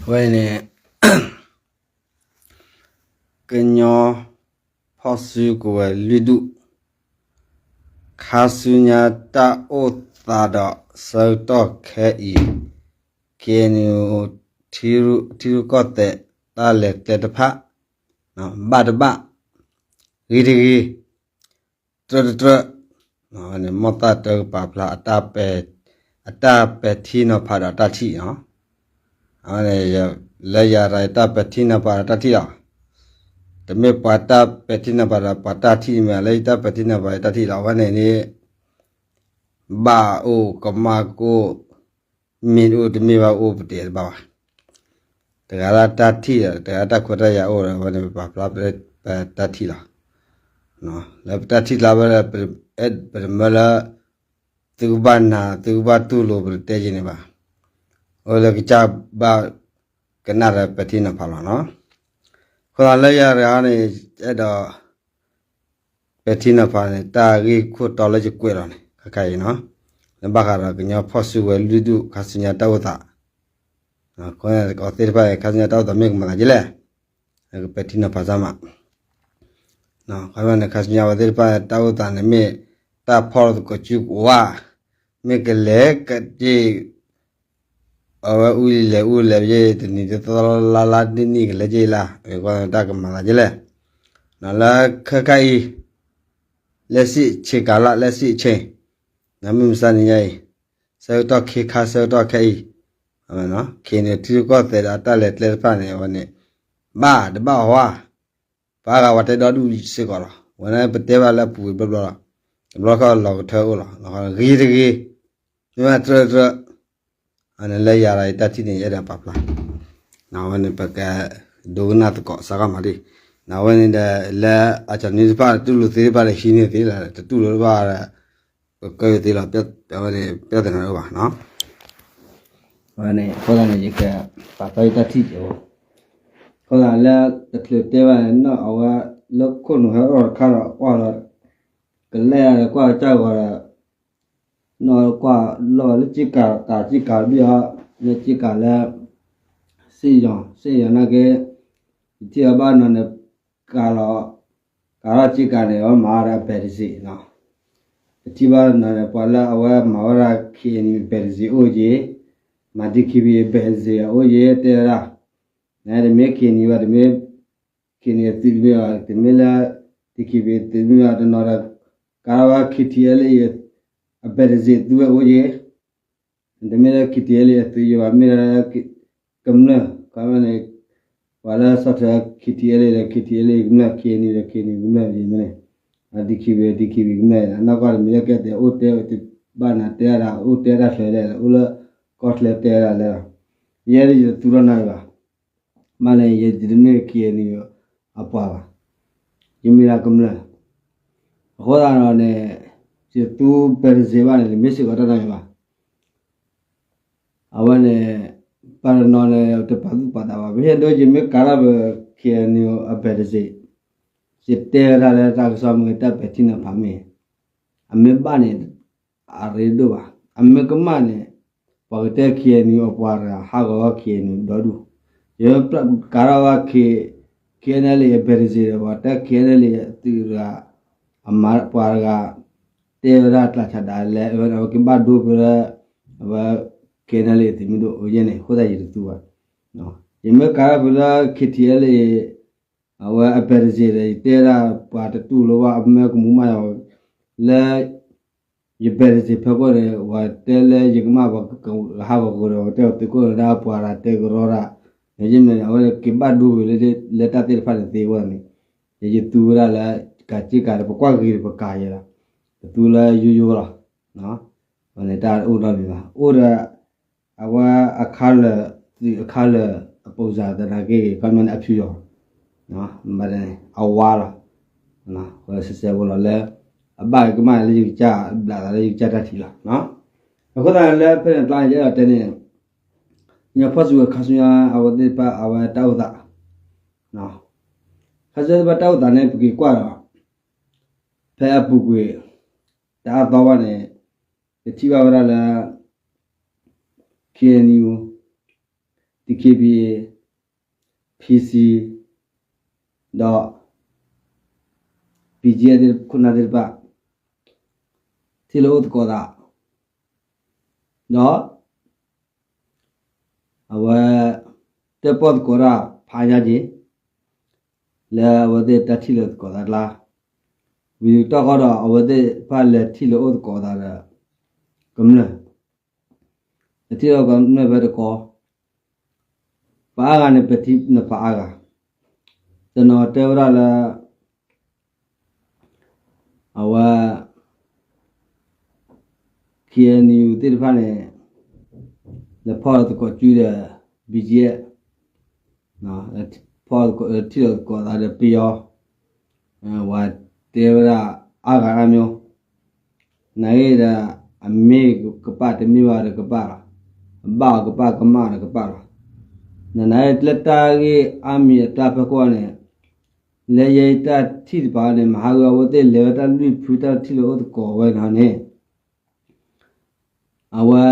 ဝဲန့ၣ် ကညီဖီၣ်စုကဝဲၤလွံၢ်ဒူၣ် ခါဆူညါတၢ်အိၣ်သးဒီးဆၢကတီၢ်ခဲအံၤ KNU ထံရူၢ်ကီၢ်သဲးတၢ်လဲၤကျဲတဖၣ် ဘၣ်တဘၣ် ဂ့ၤတဂ့ၤ တြၢတတြၢ န့ၣ် မိၢ်သၣ်တၢကပာ်ဖျါ အတၢ်ပဲာ်ထံနီၤဖးဒီးတၢ်ထံၣ်နီၤ လၢယၤရၤတၢ်ပဲာ်ထံနီၤဖးဒီးတၢ်ထံၣ်လီၤ. တမ့ၢ်ပှၤတၢ်ပဲာ်ထံနီၤဖးဒီးပှၤတၢ်ထံၣ်မ့ၢ် လၢယတၢ်ပဲာ်ထံနီၤဖးဒီးတၢ်ထံၣ်လီၤ. အဝဲန့ၣ်န့ၣ် ဘၣ်အိၣ်ကမၣ်ကအိၣ် မ့ၢ်တအိၣ်တမ့ၢ်ဘၣ်အိၣ်ပတဲတဘၣ်ဘၣ်. တဂၤလၢတၢ်ထံၣ်ဒီး တဂၤတၢ်ခွဲးတၢ်ယာ်အိၣ်ဒီး အဝဲန့ၣ်ပပာ်ဖျါပတၢ်ထံၣ်လီၤ. လၢပတၢ်ထံၣ်ကျါဝဲဒီး ပတမၢလၢ သုကဘၣ်နာ် သုကဘၣ်တူၢ်လိာ်ပတတဲယံၤန့ၣ်ဘၣ်. အိၣ်လၢကစၢ်ဘၣ်ကနၣ်ဒီးပဲာ်ထံနီၤဖးလီၤနီၤ. အဃိသတးလၢယၤရၤန့ၣ် အဲၣ်ဒိး ပဲာ်ထံနီၤဖးန့ၣ် တၢ်ဂ့ၢ်ခိၣ်တီလၢယကွဲးလီၤန့ၣ် ခဲခါအံၤနီၤ လၢဘၣ်ဃးဒီးကညီဖီၣ်စုကဝဲၤလွံၢ်ဒူၣ် ခါဆူညါတၢ်အိၣ်သး အဃိန့ၣ် ကီးသ့ၣ်တဖၣ်အံၤ ခါဆူညါတၢ်အိၣ်သးမ့ၢ်ကမၤသးဒ်လဲၣ် ကပဲာ်ထံနီၤဖးစၢ်မး ခီဖျိန့ၣ် ခါဆူညါဝဲသ့ၣ်တဖၣ်တၢ်အိၣ်သးန့ၣ်မ့ၢ် တၢ်ဖီၣ်သကိးစုကဝဲၤ မ့ၢ်ကလဲၤကတ့ၢ် အဝဲအူလံလဲၤအူလဲၤယ့ၢ် တနံၤတသီလါလါနံၣ်နံၣ်ကလဲၤက့ၤလၢ အဃိတၢ်ကမၤသးဒ်လဲၣ် လၢခဲခါအံၤ လက်ရှိအချိန်ကာလ လက်ရှိအချိန် နမ့ၢ်မဆါနံၤညါအံၤ ဆၢကတီၢ်ခဲခါဆၢကတီၢ်ခဲအံၤ ခဲအံၤန့ၣ် ထံရူၢ်ကီၢ်သဲးဒီးတၢ်လဲၤကျဲတဖၣ်န့ၣ် အဝဲန့ၣ် ဘၣ်တဘၣ်ဟီ ပှၤဂၤဝဲတဲဒီဒူၣ်စ့ၢ်ကီးလီၤ. ဝဲန့ၣ်ပတဲဘၣ်လၢအပူၤဘျီဘျီလီၤ. တဘျီခီလီၤကထၢအိၣ်လီၤ. ဂ့ၤတဂ့ၤ မ့ၢ်ဘၣ်တြၢတြၢ အန့ၣ်လၢယၤရၤအံၤတၢ်ထံၣ်န့ၣ် ယအဲၣ်ဒိးပာ်ဖျါ အဝဲန့ၣ် ပကဒိကနၣ်သကိးစးထီၣ်မးဒ် အဝဲန့ၣ်ဒီး လၢအကၠီနံတဖၣ် တူၢ်လိာ်သ့တဖၣ်ဒီး ဟံးန့ၢ်သ့လီၤ. တတူၢ်လိာ်တဘၣ်ဒီး ပကၢၢ်သ့လီၤ. အဝဲန့ၣ် ပြဿနာတအိၣ်ဘၣ်. အဃိသတးန့ၣ် ယကပာ်ဖျါယတၢ်ထံၣ်က့ၤအီၤ အဃိသတးလၢ တချုးတဲဘၣ်န့ၣ် နီၢ်အဝဲလၢခိၣ်နူာ်ဟဲအီၣ်တခါဒီး ကွၢ်လီၤ ကလဲၤဒီးကွၢ်ကစၢ်ဂီၤဒီး နီၢ်ကွၢ်လီၤလၢက့ကၤ ကးက့ကၤတဘ့ၣ်အီၤ လၢက့ကၤလၢ စ့ၣ်ယီၤ စ့ၣ်ယီၤနာ်က့ ယထံၣ်အီၤဘၣ်နီၤန့ၣ် ကးလီၤ ကးထီၣ်က့ကၤန့ၣ် အဝဲမၤဝဲဒၣ်အဘဲးတစ့းနီၤ ယထံၣ်ဘၣ်နီၤန့ၣ် ပှၤလၢအဝဲမၤဝဲဒၣ် KNU အဘဲးတစ့းအိၣ်က့ၤ မၤ DKBA အဘဲးတစ့းအိၣ်က့ၤ တဲဝဲဒၣ် နတမ့ၢ် KNU ဘၣ် တမ့ၢ် KNU အသုးတမ့ၢ်ဘၣ် တမ့ၢ်လၢ DKBA အသုးတမ့ၢ်ဘၣ် တနီၤဒီး ကးထီၣ်ဝဲ KTLA အဘဲးတစ့းသုဝဲအိၣ်က့ၤ တမ့ၢ်လၢ KTLA အသုးယိာ်ဘၣ် မ့ၢ်ဒၣ်လၢ ကမျၢၢ် ခီဖျိန့ၣ် ပှၤလၢဆီၣ်ထွဲ KTLA ဒီး KTLA ကမျၢၢ် KNU ဒီး KNU ကမျၢၢ်န့ၣ် DKBA DKBA ကမျၢၢ် အနီၢ်ကီၢ်တမံၤလၢကဲသဲး အိၣ်တဲဝဲတဘၣ်နၤတဲဒၣ် အိၣ်တဲဒၣ်ချၢလဲၣ် အိၣ်လၢကီၢ်ချၢတဲဒၣ်လဲၣ်လီၤ. ယဲဒၣ်ယတသူထီၣ်နၤဘၣ် မ့ၢ်လၢယတမ့ၢ် KNU အပှၤဘၣ် ယမ့ၢ်ဒၣ်ကမျၢၢ် အဃိသတးဒီးန့ၣ် ယသူဘဲးတစ့းဘၣ်န့ၣ် တမ့ၢ်စ့ၢ်ကီးတၢ်နီတမံၤဘၣ် အဝဲန့ၣ် ပှၤတနီၤန့ၣ် တပာ်သူၣ်ပာ်သးဘၣ် ပဟဲဒိယမ့ၢ်ကးထီၣ်ပ KNU အဘဲးတစ့း ယတဲဝဲဒၣ်လၢတၢ်ကစီၣ်မ့ၢ်ဂ့ၤ တၢ်ပဲာ်ထံနီၤဖးမ့ၢ်ဂ့ၤ အမ့ၢ်ဘၣ်န့ၣ် အရ့ဒိၣ်ဘၣ် အမ့ၢ်ကမၣ်န့ၣ် ပှၤကတဲ KNU အပှၤတဂၤ ဟးဂီၤဝဲ KNU ဒီဒူၣ် ယကးထီၣ်ဝဲ KNLA အဘဲးတစ့းဒီး ပှၤတဲ KNLA အသုးတဂၤ အမၤပှၤတဂၤ တဲဝဲဒၣ်ကျးဆးဒးလဲၣ် အဝဲကဘၣ်ဒိဖဲလၢ အဝဲ KNLA အသုးမုၢ်ဒိၣ် အဝဲယဲန့ၣ် အဃိသတးယတသူဘၣ် ယမ့ၢ်ကးထီၣ်ဖဲလၢ KTLA အဝဲအဘဲးတစ့းဒီး ယတဲဒၣ်ပှၤတတူၢ်လိာ်ဘၣ် အမ့ၢ်ကမူးမးယၤ လၢ ယဘဲးတစ့းဖဲခိၣ်န့ၣ် ပှၤတဲလၢယကမၣ်ပှၤကဟးဂီၤကဒီး ပှၤကတဲအီၤသုးခိၣ်န့ၣ်ဒၣ်ပှၤတၢ်တဲကရီတၢ် ယမ့ၢ်န့ၣ် အဝဲက့ၤဘၣ်ဒိဝဲလၢ လၢတၢ်သ့ၣ်တဖၣ်န့ၣ်သ့အဂီၢ်န့ၣ် ယသူဝဲဒၣ်လၢ ကးက့ကးဒီး ပကွၢ်ဂ့ၤဒီးပကးယဲလီၤ တသူလၢယိယိလီၤ အဝဲန့ၣ်တၢ်အိၣ်နီတမံၤဘၣ် အိၣ်ဒီး အဝဲအခါလၢာ် သုးအခါလၢာ် အပိစၢ်သနာ်က့ ခီမ့ၢ်န့ၣ် အဖြူရောင် ဘၣ်န့ၣ် အဝါလီၤ စဲးစဲးဖိလီၤလၢ အဘၣ်ကမၣ်လၢယကစၢ် ဘျးသးလၢယကစၢ်တၢ်ထံၣ်လီၤ. အဃိသတးလၢဖဲန့ၣ်အကျါန့ၣ် ယအဲၣ်ဒိးတဲန့ၣ် ကညီဖီၣ်စုကဝဲၤခါဆူညါ အဝဲသ့ၣ်တဖၣ် အဝဲတၢ်အိၣ်သး ခါဆူညါသ့ၣ်တဖၣ်တၢ်အိၣ်သးန့ၣ် ပက့ၤကွၢ်ဒီး ဖဲအပူၤကွံာ် တအါသီဘၣ်န့ၣ် ပထံၣ်ဘၣ်ဝဲဒၣ်လၢ KNU, DKBA, PC ဒီး BGF ခိၣ်နၢ်သ့ၣ်တဖၣ် ထံၣ်လိာ်အိၣ်သကိးသး ဒီး အဝဲ တၢၣ်ပီၣ်သကိးတၢ်ဖးယါက့ၤ လၢအဝဲသ့ၣ်တၢ်ထံၣ်လိာ်သကိးသးကျါ ဝံၤတကီၢ်ဃီဒီး အဝဲသ့ၣ်တဖၣ်လဲၤထံၣ်လိာ်အိၣ်သကိးသးဒီး ကမျၢၢ် လဲၤထံၣ်လိာ်ကမျၢၢ်ဖဲတကီၢ် ပှၤအါဂၤန့ၣ် ပထံၣ်နပှၤအါဂၤ တနီၤတဲဝဲဒၣ်လၢ အဝဲ KNU သ့ၣ်တဖၣ်န့ၣ် လဲၤဖီၣ်သကိးစုဒီး BGF ဖီၣ်ထံၣ်လိာ်သကိးသးဒီးပယီၤ ဝဲတဲဝဲဒၣ်အါဂၤအါမျိုး နာ်ဂ့ၤဒီး အမ့ၢ်ကပာ်တမ့ၢ်ဘၣ်ဒီးကပာ်လီၤ. အဘၣ်အီၤကပာ်ကမၣ်ဒီးကပာ်လီၤ. နနာ်ဂ့ၤလၢတၢ်ဂ့ၢ်အါမံၤအကျါဖဲကွၢ်န့ၣ် လၢယဲတၢ်ထံၣ်တပၤန့ၣ် မဟါဂ့ၤအဝဲသ့ၣ်လဲၤဝဲတၢ် လွံၢ်ဖုတၢ်ထံၣ်လိာ်အိၣ်သကိးဝဲန့ၣ် အဝဲ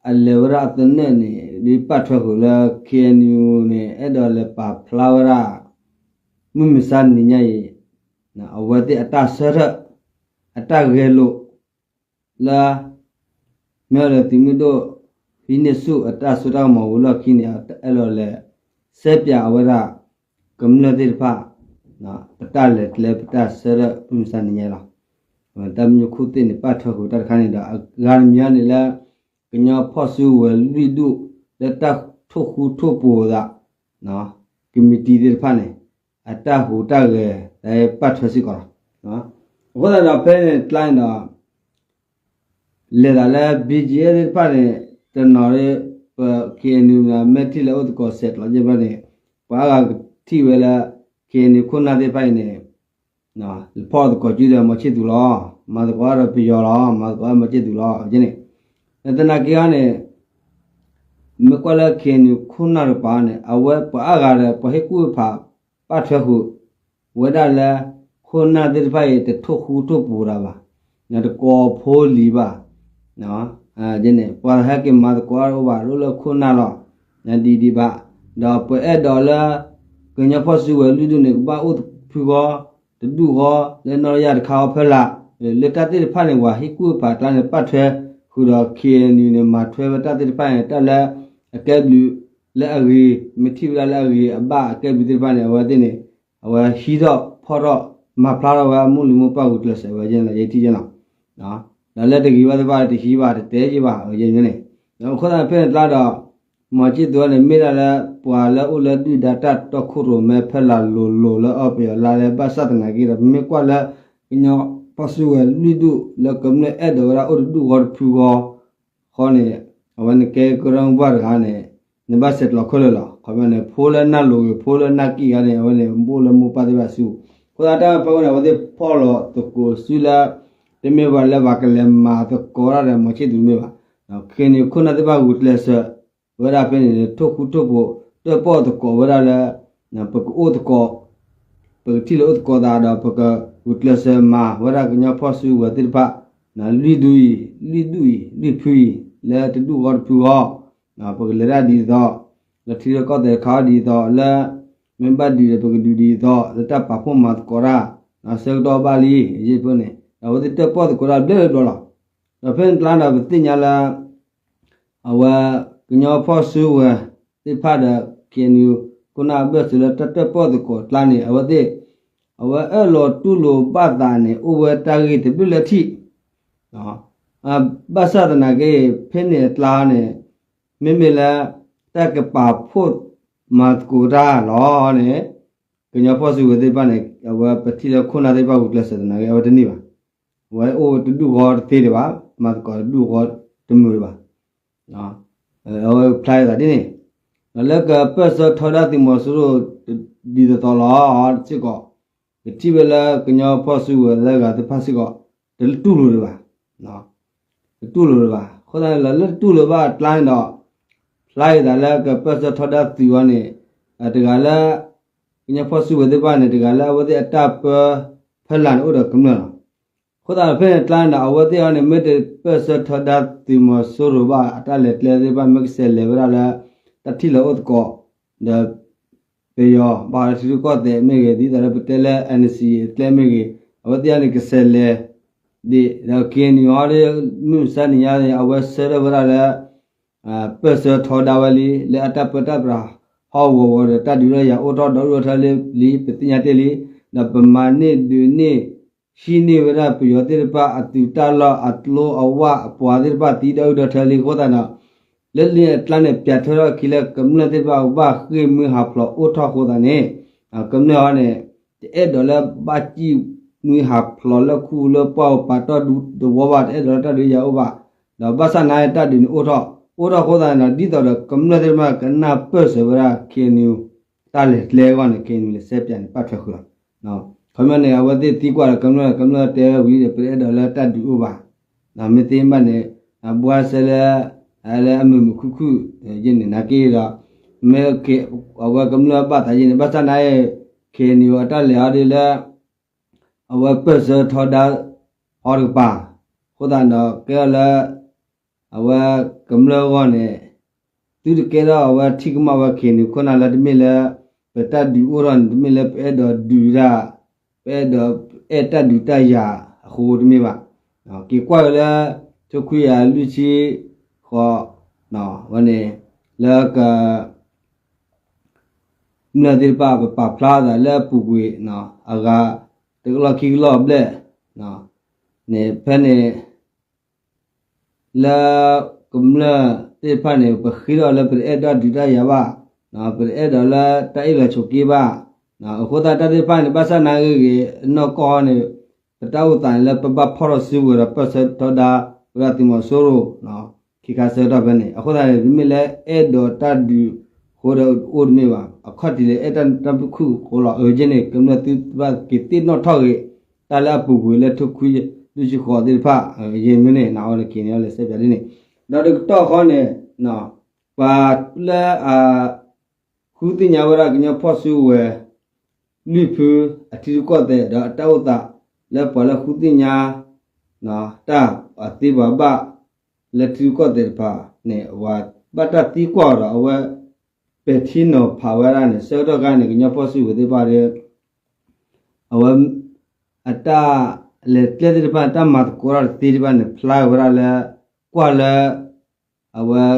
အလဲၤဝဲဒၣ်အသနၢၣ်န့ၣ် ဒ်ပာ်ထွဲဃုာ်လၢ KNU န့ၣ် အဲၣ်ဒိးလဲၤပာ်ဖျါဝဲဒၣ် မုၢ်မဆါနံၤညါအံၤ အဝဲသ့ၣ်အတၢ်ဆၢထၢၣ် အတၢ်ဂဲၤလိာ် လၢ မ့ၢ်အီၤဒီးသုးမုၢ်ဒိၣ် ဟံးန့ၢ်ဆူၣ်အတၢ်စိတၢ်ကမီၤဝံၤလီၢ်ခံန့ၣ် အဲၣ်ဒိးလဲၤ စဲပၠးအဝဲဒၣ် ကမျၢၢ်သ့ၣ်တဖၣ် ပတၢ်လဲၤကျဲပတၢ်ဆၢထၢၣ်မုၢ်မဆါနံၤညါလီၤ. တၢ်မညိၣ်ခိၣ်သ့ၣ်န့ၣ် ပာ်ထွဲဃုာ်တၢ်တခါန့ၣ်ဒီး အဂၤတမံၤန့ၣ်လၢ ကညီဖီၣ်စုကဝဲၤလွံၢ်ဒူၣ် လၢတၢ်ထိၣ်ဃူထိၣ်ဖိးသး ကမံးတံး သ့ၣ်တဖၣ်န့ၣ် အတၢ်ဟူးတၢ်ဂဲၤ ပာ်ထွဲစ့ၢ်ကီးလီၤ. အဃိသတးဒီးဖဲန့ၣ်ကျါန့ၣ်ဒီး လဲၤသးလၢ BGF သ့ၣ်တဖၣ်န့ၣ် တနီၤ ပ KNU မ့ၢ်ထံၣ်လၢအိၣ်သကိးစဲးကျိးကဲဘျီန့ၣ် ပှၤအါဂၤကထံၣ်ဝဲလၢ KNU ခိၣ်နၢ်သ့ၣ်တဖၣ်အံၤန့ၣ် လဲၤဖီၣ်သကိးစုဒီးမီၤဆံၣ်သူးလီၤ. မၤသကိးဒီးပယီၤလီၤ. မၤသကိးမီၤဆံၣ်သူးလီၤ ကဲန့ၣ် သနာ်က့အံၤန့ၣ် မ့ၢ်ကွၢ်လၢ KNU ခိၣ်နၢ်တကပၤန့ၣ် အဝဲပှၤအါဂၤဒီး ပှၤဟ့ၣ်ကူၣ်ဟ့ၣ်ဖး ပာ်ထွဲဃုာ် ဝဲဒၣ်လၢ ခိၣ်နၢ်သ့ၣ်တဖၣ်အံၤ တထိၣ်ဃူထိၣ်ဖိးတၢ်ဘၣ်, တကိးဖိလံၤဘၣ်, န့ၣ် ပှၤဟဲက့ၤမၤသကိးတအိၣ်ဘၣ် တအိၣ်လၢခိၣ်နၢ်လီၤ. ဒ်ဒံးဘၣ်, ဒီးပအဲၣ်ဒိးလၢ ကညီဖီၣ်စုကဝဲၤလွံၢ်ဒူၣ်န့ၣ် ကဘၣ်အိၣ်တဖုဃီ, တဒူၣ်ဃီ လၢနီၢ်တယၢ်တခါဃီဖဲလၢ်, လၢတၢ်သ့ၣ်တဖၣ်န့ၣ် ပှၤဟ့ၣ်ကူၣ်ဟ့ၣ်ဖးကျါန့ၣ် ပာ်ထွဲဃုာ်ဒီး KNU န့ၣ် မၤထွဲဝဲတၢ်သ့ၣ်တဖၣ်န့ၣ် တၢ်လၢအကဲဘျုးလၢအဂ့ၤ, မ့ၢ်ထံၣ်ဝဲဒၣ်လၢအဂ့ၤ အဘၣ်အကဲဘျုးသ့ၣ်တဖၣ်န့ၣ် အဝဲသ့ၣ်န့ၣ် အဝဲဟံးထီၣ်ဖီၣ်ထီၣ် မၤဖျါထီၣ်ဝဲအမိၢ်လံၤမိၢ်ပှၢ်ဂုာ်ကျဲးစၢးဝဲယဲန့ၣ် ယထံၣ်ယဲလီၤ. ဒီးလၢတဂ့ၤဘၣ်သ့ၣ်တဖၣ် တဟံးဘၣ် တတဲယဲဘၣ် အဝဲယဲန့ၣ်, အဃိသတးဖဲန့ၣ်ကျါဒီး မီၤစ့ၢ်သူးန့ၣ် မ့ၢ်ဒၣ်လၢ ပှၤလၢအိၣ်လၢဒုၣ်ဒါတၢ်တီခိၣ်ရိၣ်မဲဖဲလၢ်လိၤလိၤလၢအီၣ်ပယီၤလါလဲ ဘၣ်ဆၣ်သနာ်က့ဒီး ပမ့ၢ်ကွၢ်လၢ ကညီဖီၣ်စုကဝဲၤလွံၢ်ဒူၣ် လၢကမျၢၢ်အဲၣ်ဒိးဝဲဒၣ်အိၣ်တဒူၣ်ဃီတဖုဃီ ဃီန့ၣ် အဝဲန့ၣ်ကဲကရၢမိၢ်ပှၢ်တဂၤန့ၣ် နဘၣ်ဆဲးကျိးခဲလၢာ်လီၤ. ခီပညီန့ၣ် ဖိလၢနၢ်လိၤဂ့ၤ ဖိလၢနၢ်ကံၣ်ဂၤန့ၣ် အဝဲန့ၣ် အိၣ်လၢမိၢ်ပၢ်သ့ၣ်တဖၣ်စုပူၤ, အဃိသတးတၢ်ဖဲဝဲန့ၣ် အဝဲသ့ၣ်ဖီၣ်လီၤသကိးစုလၢ တမ့ၢ်ဘၣ်လၢပှၤကလဲၤမၤသကိးတၢ်ဒီးမီၤစ့ၢ်သူးမ့ၢ်ဘၣ်, ခဲန့ၣ်ခိၣ်နၢ်သ့ၣ်တဖၣ်ဂုာ်ကျဲးစၢး ဝဲဒၣ်ဖဲန့ၣ် ထိၣ်ဃူထိၣ်ဖိး တၢၣ်ပီၣ်သကိးဝဲဒၣ်လၢ ပကအိၣ်သကိး ပကထံၣ်လိာ်အိၣ်သကိးသးဒီး ပကဂုာ်ကျဲးစၢးမၤဝဲဒၣ်ကညီဖီၣ်စုကဝဲၤသ့ၣ်တဖၣ် လွံၢ်ဒူၣ်အံၤ လွံၢ်ဒူၣ်အံၤ လွံၢ်ဖုအံၤ လၢတဒူၣ်ဃီတဖုဃီ ပကလဲၤတၢ်ဒ်သိး လၢထံရူၢ်ကီၢ်သဲးတခါဒ်သိး လၢ မ့ၢ်ဘၣ်ဒုးဒီး ပကဒုးဒ်သိး လၢတၢ်ပာ်ဖှိၣ်မၤသကိးတၢ် ဆၢကတီၢ်ဘၣ်လံ ယဲၢ်ဖဲန့ၣ် ဒီးအဝဲသ့ၣ်တၢၣ်ပီၣ်သကိးတၢ်ဘျဲၣ်ဘျီလီၤ. ဒီးဖဲန့ၣ်ကျါဒီး ပသ့ၣ်ညါလၢ အဝဲ ကညီဖီၣ်စုကဝဲၤသ့ၣ်တဖၣ်ဒီး KNU ခိၣ်နၢ်အဘၢၣ်စၢၤလၢတၢ်တၢၣ်ပီၣ်သကိးကျါန့ၣ် အဝဲသ့ၣ် အဝဲအၢၣ်လီၤတူၢ်လိာ်ဘၣ်သးန့ၣ် အိၣ်ဝဲတၢ်ဂ့ၢ်တဘျုးလၢထံၣ် ဘၣ်ဆၣ်သနာ်က့ ဖဲန့ၣ်အကျါန့ၣ် မ့မ့ၢ်လၢ တၢ်ကပာ်ဖှိၣ်မၤသကိးတၢ်လီၤန့ၣ် ကညီဖီၣ်စုကဝဲၤသ့ၣ်တဖၣ်န့ၣ် အဝဲပထံၣ်လၢခိၣ်နၢ်သ့ၣ်တဖၣ်ဂုာ်ကျဲးစၢးသနာ်က့ အဝဲတန့ၢ်ဘၣ်. အဝဲအိၣ်တဒူၣ်ဃီတသ့ဒံးဘၣ်, မၤသကိးတဒူၣ်ဃီတမုာ်ဒံးဘၣ်. အဝဲဖျါအသးဒ်န့ၣ်, ဒီးလၢကပၢၢ်ဆၢထီဒါသုးမီၤစိရိၤဒ်သိးသိးလီၤစ့ၢ်ကီး, ပထံၣ်ဝဲလၢကညီဖီၣ်စုကဝဲၤလၢအဂၤသ့ၣ်တဖၣ်စ့ၢ်ကီး, တတူၢ်လိာ်ဒံးဘၣ်, တတူၢ်လိာ်ဒံးဘၣ်. အဃိသတးန့ၣ်ဒီး လၢတတူၢ်လိာ်ဘၣ်အကျါန့ၣ်ဒီး ဖျါအသးလၢကပၢၢ်ဆၢထီဒါသုးအီၤန့ၣ် တဂၤလၢ ကညီဖီၣ်စုကဝဲၤသ့ၣ်တဖၣ်န့ၣ် တဂၤလၢအဝဲသ့ၣ်အတၢ်ပၢဖီလာ်န့ၣ်အိၣ်ဒီးကမျၢၢ်လီၤ. အဃိသတးဒီးဖဲန့ၣ်အကျါန့ၣ်ဒီး အဝဲသ့ၣ်အံၤန့ၣ် မ့ၢ်တပၢၢ်ဆၢထီဒါသုးမီၤစိရိၤဘၣ်အတၢ်လဲၤကျဲသ့ၣ်တဖၣ် မ့ၢ်ကဆဲးလဲၤဝဲဒၣ်လၢ တၢ်ထံၣ်လိာ်အိၣ်သကိး ဒီး ပယီၤ ဘၣ်ဃးလၢထံရူၢ်ကီၢ်သဲးမ့ၢ်ဂ့ၤ ဒ်သိးလၢပတဲလၢ NCA အကျဲမ့ၢ်ဂ့ၤ အဝဲသ့ၣ်အံၤန့ၣ်ကဆဲးလဲၤ ဒ်ဒီး KNU ဟီဒီး မုၢ်မဆါနံၤညါန့ၣ် အဝဲဆၢထၢၣ်ဝဲဒၣ်လၢ ပၢၢ်ဆၢထီဒါဝဲလံ လၢအတၢ်ပၢတၢ်ပြး ဟီၣ်ကဝီၤဝီၤဒီး တၢ်ဒုးတၢ်ယၤအိၣ်ထီၣ်ဒီဒူၣ်ဒီထၢလံ ပသ့ၣ်ညါတ့ၢ်လံ. ဒီးပမၤန့ၢ်ဒုးန့ၢ် ဟံးန့ၢ်ဝဲဒၣ်ပယီၤသ့ၣ်တဖၣ်အသုးတၢ်လီၢ်အကျိအဝၣ်အပှၤသ့ၣ်တဖၣ်သံဒီဒူၣ်ဒီထၢလံအဃိသတးဒီး လၢလံာ်အကျါန့ၣ် ပျးထွဲထီၣ်အခံလၢကမျၢၢ်သ့ၣ်တဖၣ်ဘၣ်ဃ့ၢ်မှံဟးဖျိးအိၣ်ထီၣ်အဃိသတးန့ၣ် ကမျၢၢ်အံၤန့ၣ် တအဲၣ်ဒိးလၢဘၣ်စံၣ်မှံဟးဖျိးလၢခူလၢပှၢ်ပာ်တီၢ်ဒူသဝီဘၣ် တအဲၣ်ဒိးလၢတၢ်ဒုးယၤအိၣ်ဘၣ်. ဒီးဘၣ်ဆၣ်နာ်တၢ်ဒုးန့ၣ်အိၣ်ထီၣ် အိၣ်ထီၣ်အဃိသတးန့ၣ်ဒီး ဒ်သိးဒီးကမျၢၢ်သ့ၣ်တဖၣ်ကနၢ်ပၢၢ်ဆၢဝဲဒၣ် KNU တၢ်လဲၤကျဲအဂီၢ်န့ၣ် KNU လဲၤဆဲးပၠးန့ၣ် ပာ်ထွဲဃုာ်လီၤ. ခီပညီန့ၣ် အဝဲသ့ၣ်သံကွၢ်ဒီးကမျၢၢ် ကမျၢၢ်တဲဝဲဝံၤဒီး ပတအဲၣ်ဒိးလၢတၢ်ဒုးအိၣ်ဘၣ်. မ့ၢ်သ့မ့ၢ်ဘၣ်န့ၣ် ဘှါစဲလၢ လၢအမုာ်မုာ်ခုၣ်ခုၣ် ယဲန့ၣ်နာ်က့ဒီး မ့ၢ်အဝဲကမျၢၢ်ဘၣ်သးယဲန့ၣ် ဘၣ်ဆၣ်နာ် KNU အတၢ်လဲၤအီၤဒ်လၢ အဝဲပၢၢ်ဆၢထီဒါအီၤတကပၤ အဃိသတးဒီးကဲထီၣ်လၢ အဝဲကမျၢၢ်အဂီၢ်န့ၣ် သုတကဲထီၣ်အဝဲထံၣ်ကမၣ်ဝဲ KNU ခိၣ်နၢ်လၢတမ့ၢ်လၢ ပတၢ်ဒုးအိၣ်ထီၣ်န့ၣ် တမ့ၢ်လၢပအဲၣ်ဒိးဒုးတၢ် ပအဲၣ်ဒိးအဲၣ်တၢ်ဒုးတၢ်ယၤအဃိတမ့ၢ်ဘၣ်. က့ၤကွၢ်ဝဲလၢ ထိခွံကယၤလွံၢ်ဆံဃိး ဝဲန့ၣ် လၢက မျၢၢ်သ့ၣ်တဖၣ် ပပာ်ဖျါသးလၢအပူၤကွံာ် အဂၤတကလီၢ်ခံကလီၢ်ဘျဲၣ် န့ၣ် ဖဲန့ၣ် လၢကမျၢၢ်သ့ၣ်တဖၣ်န့ၣ် ပဃ့ထီၣ်လၢပတအဲၣ်ဒိးဒုးတၢ်ယၤဘၣ်, ပတအဲၣ်ဒိးလၢတၢ်အ့ၣ်လိာ်ဆိးက့ဘၣ်. အဃိသတးတၢ်သ့ၣ်တဖၣ်န့ၣ် ဘၣ်ဆၣ်နာ်ဂ့ၤဂ့ၤ အနီၢ်ကီၢ်န့ၣ် ပတၢ်အိၣ်သးန့ၣ်လၢပဘၣ်ဖီၣ်ထီၣ်စုကဝဲၤဒီးပၢၢ်ဆၢထီဒါဝဲဒၣ်သုးမီၤစိရိၤ ခံခါဆၢကတီၢ်ဖဲန့ၣ် အဃိသတးန့ၣ် တမ့ၢ်လၢအဲၣ်ဒိးတၢ်ဒုးအဃိဒီးအိၣ်တမ့ၢ်ဘၣ်, အခီၣ်ထံးလၢအဲၣ်တၢ်တၢ်ဖုၣ်ခုၣ်အဃိလီၤ. အယဲန့ၣ် ကမျၢၢ်သုးသ့ၣ်တဖၣ်က့ၤသ့ၣ်နီၣ်ထီၣ်ဂ့ၤ တၢ်လၢအပူၤကွံာ်လၢထိခွံလွံၢ်ဆံဃိးသ့ၣ်တဖၣ် ယဲမ့ၢ်န့ၣ် နာ်အီၤန့ၣ် KNU လဲၤဆဲးပၠးဒ်န့ၣ်, ဒီးတကတီၢ်ဃီန့ၣ် ပှၤလၢအ ဃုသ့ၣ်ညါဝဲဒၣ်ကညီဖီၣ်စုကဝဲၤ လွံၢ်ဖုအထံရူၢ်ကီၢ်သဲးဒီးအတၢ်အိၣ်သး လၢပှၤလၢဃုသ့ၣ်ညါ တၢ်အသ့ပှၤဘၣ် လၢထံရူၢ်ကီၢ်သဲးတဖၣ်န့ၣ် အဝဲဘၣ်တၢ်သံကွၢ်ဒီး အဝဲပဲာ်ထံနီၤဖးဝဲဒၣ်န့ၣ် ဆၢကတီၢ်ခါန့ၣ် ကညီဖီၣ်စုကဝဲၤသ့ၣ်တဖၣ်ဒီး အဝဲ အတၢ်လဲၤကျဲသ့ၣ်တဖၣ်န့ၣ် တၢ်မၤသကိးတၢ်တသ့သ့ၣ်တဖၣ်န့ၣ် ဖျါဝဲဒၣ်လၢ ကွၢ်လၢ အဝဲ နီၢ်ကစၢ်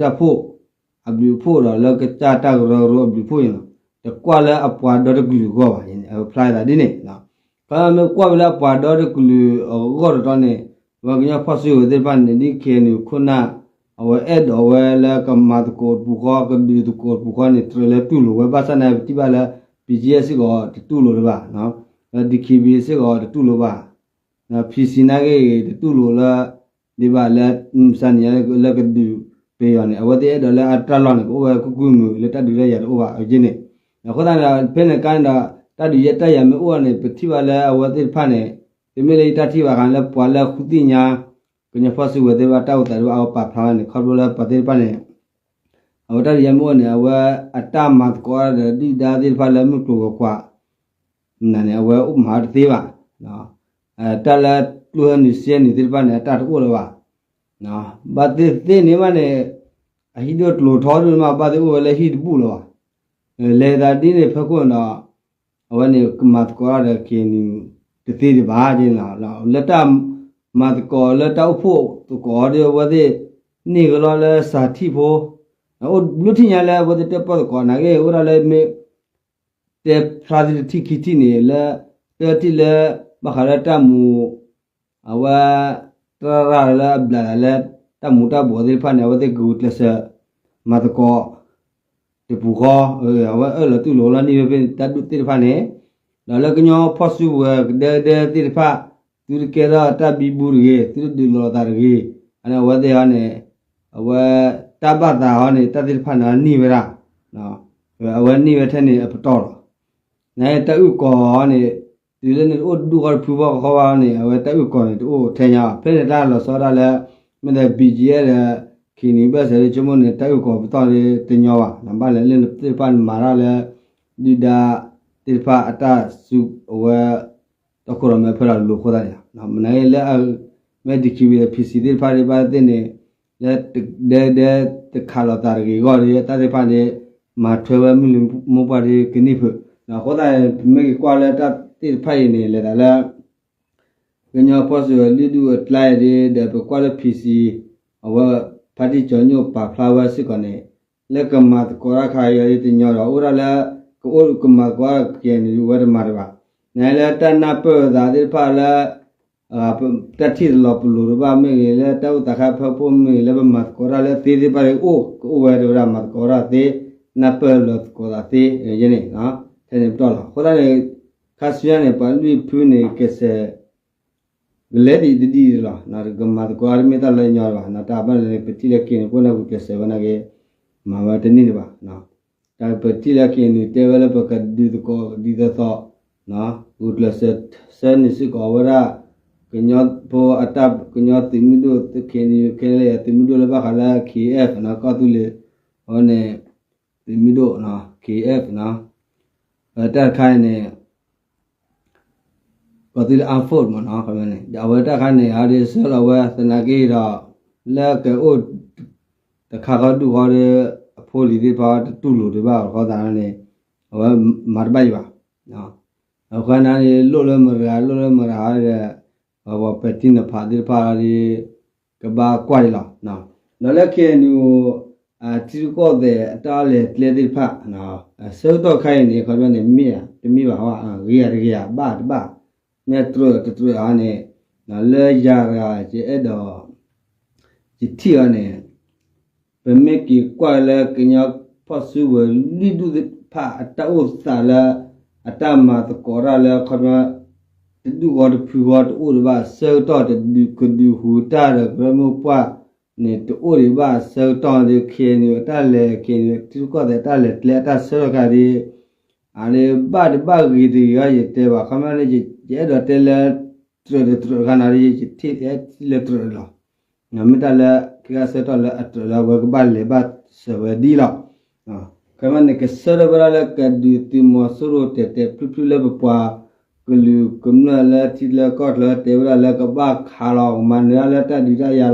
တၢ်ဘျုးတၢ်ဖှိၣ် အဘျုးအဖှိၣ်ဒီး လၢကစၢ်တၢ်ကရၢကရိအဘျုးအဖှိၣ်န့ၣ် တကွၢ်လၢအပှၤဒီတကလုာ်အဂီၢ်ဘၣ်. အဝဲဖျါဝဲဒၣ်ဒ်န့ၣ် ခီမ့ၢ်ကွၢ်ဝဲလၢအပှၤဒီတကလုာ်အဂီၢ်တတီၤန့ၣ် ပဝဲကညီဖီၣ်စုကဝဲၤသ့ၣ်တဖၣ်န့ၣ် ဒ် KNU ခိၣ်နၢ် အဝဲအဲၣ်ဒိးဝဲလၢကမၤသကိးတပူၤဃီ ကဒုးသကိးတပူၤဃီန့ၣ် တြဲၤလၢတူၢ်လိာ်ဝဲ ဘၣ်ဆၣ်န့ၣ် ပထံၣ်ဘၣ်လၢ ပီၣ်ကၠံၣ်အဲၣ် စ့ၢ်ကီးတတူၢ်လိာ်ဒံးဘၣ်, လၢ DKBA စ့ၢ်ကီးတတူၢ်လိာ်ဘၣ် PC နာ်ဂ့ၤဂ့ၤ တတူၢ်လိာ်လၢ ဒံးဘၣ်လၢ မုၢ်မဆါနံၤညါလၢကဒုးပယီၤန့ၣ် အဝဲသ့ၣ်အဲၣ်ဒိးလၢအတၢ်လီၢ်န့ၣ် ကအိၣ်ဝဲကူၣ်ကူၣ်မုာ်လၢတၢ်ဒုးတၢ်ယၤတအိၣ်ဘၣ်အဃိန့ၣ်, အဃိသတးန့ၣ်ဒီး ဖဲန့ၣ်ကါန့ၣ်ဒီး တၢ်ဒုးယဲၢ်တၢ်ယၤမ့ၢ်အိၣ်န့ၣ် ပထံၣ်ဘၣ်လၢအဝဲသ့ၣ်တဖၣ်န့ၣ် တမ့ၢ်လၢယတၢ်ထံၣ်ဘၣ်ဃးလၢပှၤလၢဃုသ့ၣ်ညါ ကညီဖီၣ်စုကဝဲၤသ့ၣ်တဖၣ်တၢ်အိၣ်သးဒံးဘၣ် အဝဲပာ်ဖျါဝဲန့ၣ် ခီဖျိလၢပှၤသ့ၣ်တဖၣ်န့ၣ် အဝဲတၢ်ဒုးယဲၢ်မ့ၢ်အိၣ်န့ၣ် အဝဲအတၢ်မၤသကိးဒီးဒုၣ်ဒါသ့ၣ်တဖၣ်လၢမုၢ်ကျိၤဝဲၤကွာ် နၤန့ၣ် အဝဲအိၣ်မၤတသ့ဘၣ်. တၢ်လၢကျိဟဲနုာ်စ့နုာ်သ့ၣ်တဖၣ်န့ၣ် အတၢ်တအိၣ်လၢၤဘၣ်. ဘၣ်သ့ၣ်သ့ၣ်န့ၣ်ဘၣ်န့ၣ် အဟံၣ်ဒိၣ်ကျိၤထီဒိၣ်န့ၣ်မး ဘၣ်သ့ၣ်အိၣ်ဝဲလၢဟံၣ်တဘူၣ်လၢၤဘၣ်. လဲၤသးဒ်န့ၣ်ဖဲခိၣ်န့ၣ်ဒီး အဝဲန့ၣ်ကမၤသကိးဒီး KNU တသ့ဒံးဘၣ် လၢတၢ်မၤသကိးလၢတၢ်အိၣ်ဖှိၣ်သကိးဒီး အဝဲသ့ၣ်န့ၢ်ကလီလၢစးထံၣ်ဖိ အိၣ်ဘျုးထံၣ်ညါလၢအဝဲသ့ၣ်တၢၣ်ပီၣ်သကိးနာ်ဂ့ၤ အိၣ်ဒၣ်လၢမ့ၢ် တဲဖျါသ့ၣ်တထံၣ်ခံထံၣ်န့ၣ် လၢတၢၣ်ထံၣ်လၢ ဘၣ်ဃးလၢတၢ်မူ အဝဲ တရၣ်လၢအဘျးလၢ တၢ်မူၤတၢ်ဘှီးသ့ၣ်တဖၣ်န့ၣ် အဝဲသ့ၣ်ကဂုာ်ကျဲးစၢး မၤသကိး တပူၤဃီ အဝဲအၢၣ်လီၤတူၢ်လိာ်လီၤနံၣ်ဝဲဖဲတၢ်ဒုးသ့ၣ်တဖၣ်န့ၣ် ဒီးလၢကညီဖီၣ်စုကဝဲၤကဒဲကဒဲသ့ၣ်တဖၣ် သုတကဲထီၣ်တၢ်ဘံဘူတဂ့ၤ သုတဒုးလိာ်သးတဂ့ၤ အဝဲသ့ၣ်အံၤန့ၣ် အဝဲ တၢ်ဘၣ်သးအံၤန့ၣ် တၢ်သ့ၣ်တဖၣ်န့ၣ် အနံၣ်ဝဲဒၣ် အဝဲနံၣ်ဝဲထဲန့ၣ်အပတီၢ်လီၤ. နတၢ်အုၣ်ကီၤအံၤန့ၣ် တုၤလၢနတအိၣ်တဒူၣ်ဃီတဖုဃီဃီဘၣ်န့ၣ် အဝဲတၢ်အုၣ်ကီၤန့ၣ် တအိၣ်ထဲညီဘၣ်. ဖဲန့ၣ်တၢ်လီၤဆီဒၣ်လၢ မ့ၢ်ဒီး ဘံၣ်ကၠံၣ်အဲၣ် ဒီး ခ့ၣ်နံၣ်ဘၢၣ်စၢၤ ဆိကမိၣ်န့ၣ် တၢ်အုၣ်ကီၤပတီၢ်ဒီးတညီဘၣ်. ဘၣ်လဲၣ်လၢနသ့ၣ်တဖၣ်နမၤတၢ်လၢ ဒုၣ်ဒါသ့ၣ်တဖၣ်အတၢ်စုအဝဲ တီခိၣ်ရိၣ်မဲအဖၢလီၤလိၤအဃိသတးန့ၣ်လီၤ. မနုၤဂ့ၤလၢ မ့ၢ် ဒီး ခ့ၣ်ဘံၣ် ဒီး ဖံၣ်စံၣ် သ့ၣ်တဖၣ်ဒံးဘၣ်သ့ၣ်န့ၣ် လၢဒဲဒဲတခးလိာ်သးတဂ့ၤအဂီၢ်ဒီး တၢ်သ့ၣ်တဖၣ်န့ၣ် မၤထွဲဝဲမုၢ်လၢမိၢ်ပှၢ်ဒီးကန့ၢ်ဖုး. အဃိသတးန့ၣ် ပမ့ၢ်က့ၤကွၢ်လၢတၢ်သ့ၣ်တဖၣ်အံၤန့ၣ် လဲၤသးလၢ ကညီဖီၣ်စုကဝဲၤလွံၢ်ဒူၣ်အကျါအံၤဒီး ဒီးပကွၢ်လၢ ဖံၣ်စံၣ် အဝဲ ဖါတံၢ်ကၠီၤညိၣ်ပာ်ဖျါဝဲစ့ၢ်ကီးန့ၣ် လၢကမၤသကိးတၢ်ခါအံၤတညီဒီး အိၣ်ဒၣ်လၢ ကအိၣ်ကမၤသကိးတၢ် ခ့ၣ်အဲၣ်ယူၣ် ဝဲတမၤတဘၣ်. နလၢတၢ်နၢ်ပၢၢ်သးသ့ၣ်တဖၣ်လၢ တၢ်ထံၣ်တလီၤပလိာ်တဘၣ်မ့ၢ်ဂ့ၤ လၢတၢ်အိၣ်သးခါဖၢခိၣ်မ့ၢ်ဂ့ၤ လၢပမၤသကိးတၢ်လၢသ့သ့ၣ်တဖၣ်ဒီး အိၣ်ကအိၣ်ဝဲတဝဲဒၣ် မၤသကိးတၢ်သ့ နၢ်ပၢၢ်လီၤသကိးသးသ့ ယဲန့ၣ် ထဲန့ၣ်ပတီၢ်လီၤ. အဃိသတးန့ၣ် ခါဆူညါန့ၣ် ပှၤလွံၢ်ဖုန့ၣ် ကစဲး ကလဲၤဒံးတဒံးလီၤ. ကမၤသကိးတၢ်တမ့ၢ်တၢ်လၢညီဘၣ်. တၢ်ဘၣ်လဲၣ်န့ၣ် ပထံၣ်လၢ ခ့ၣ်အဲၣ်ယူၣ် ပအိၣ်န့ၣ် ဂုာ်ကျဲးစၢးဝဲနာ်က့ မၤဝဲတန့ၢ်ဒံးဘၣ်. တၢ်ပထံၣ်လၢ ခ့ၣ်အဲၣ်ယူၣ် တဲဝဲလၢပကဒုးသကိးဒ်သိးသိး ဂုာ်ကျဲးစၢးဆှၢန့ၢ်စ့ၢ်ကီးဝဲဒၣ် ကညီဖိအတၢ် ကညီသုးမုၢ်ဒိၣ် ခ့ၣ်အဲၣ်ယူၣ် ခဲလၢာ် သုးမုၢ်ဒိၣ်လၢဘၣ်ဃးလၢ ခ့ၣ်အဲၣ်ယူၣ် နီၤ ကီၢ်သူလ့ၤ အဝဲန့ၣ် သုးမုၢ်ဒိၣ် ခ့ၣ်အဲၣ်ယူၣ် နီၤ တၢ်တခါအံၤန့ၣ် ကီၢ်သူလ့ၤ armed force မ့ၢ်နီၤ ခီန့ၣ် အဝဲတၢ်တခါန့ၣ် အဝဲဒၣ်ဆှၢလီၤဝဲသနာ်က့ဒီး လၢကအိၣ် တခါဃီဒူၣ်ဃီဒီး အဖိလံၤသ့ၣ်တဖၣ်တတူၢ်လိာ်ဒံးဘၣ်အဃိသတးန့ၣ် အဝဲမၤတဘၣ်အံၤဘၣ်. အဃိန့ၣ် လိၣ်လၢမတၤဂၤ လိၣ်လၢမတၤဂၤဒီး ပှၤပဲာ်ထံနီၤဖးသ့ၣ်တဖၣ်ဒီး ကဘၣ်ကွၢ်ဒံးလီၤ. ဒီးလၢ ခ့ၣ်အဲၣ်ယူၣ် ထံရူၢ်ကီၢ်သဲးအတၢ်လဲၤကျဲသ့ၣ်တဖၣ် ဆၢကတီၢ်ခါအံၤန့ၣ် ခီပညီန့ၣ် မ့ၢ်ဧါ တမ့ၢ်ဘၣ်ဟီ ဂ့ၤဧါတဂ့ၤဧါ ဘၣ်တဘၣ် မ့ၢ်တြၢးတတြၢးဧါန့ၣ် လၢယၤတဂၤ ယအဲၣ်ဒိး ယထံၣ်အီၤန့ၣ် ပမ့ၢ်က့ၤကွၢ်လၢကညီဖီၣ်စုကဝဲၤလွံၢ်ဒူၣ်သ့ၣ်တဖၣ်အတၢ်အိၣ်သးလၢ အတၢ်မၤသကိးတၢ်လၢခီပညီ တဒူၣ်ဃီတဖုဃီတအိၣ်ဒံးဘၣ် ဆၢကတီၢ်တဒုးကဒုးဟူးတၢ်ဒီးကရၢမိၢ်ပှၢ်န့ၣ် တအိၣ်ဒံးဘၣ်ဆၢကတီၢ်ဒီး ခ့ၣ်အဲၣ်ယူၣ် အတၢ်လဲၤ ခ့ၣ်အဲၣ်ယူၣ် ထံရူၢ်ကီၢ်သဲးတၢ်လဲၤကျဲအတၢ်ဆၢကတီၢ်ခါဒီး အန့ၣ်ဘၣ်တဘၣ်ဂ့ၤတဂ့ၤအီၤ ယတဲဘၣ် ခီပညီန့ၣ် ယအဲၣ်ဒိးတဲလၢ တြၢးတတြၢးတခါန့ၣ်ဒီး ယထံၣ်လၢတြၢးလီၤ. မ့ၢ်တၢ်လၢခံခါဆၢကတီၢ်လၢအတြၢးလၢအဝဲကဘၣ်လဲၤဘၣ်စၢၤဝဲဒ်လီၤ. ခီပညီန့ၣ် ကဆၢထၢၣ်ဝဲဒၣ်လၢကဒုးသုးမီၤစိရိၤတဲာ်တဲာ်ဖျုးဖျုးလၢပပှၤကလုာ်ကမျၢၢ်လၢထံချၢကီၢ်ချၢ တဲဝဲဒၣ်လၢကဘၣ်ခးလီၤ ကမၤနၢၤဒၣ်လၢတၢ်ဒုးတၢ်ယၤ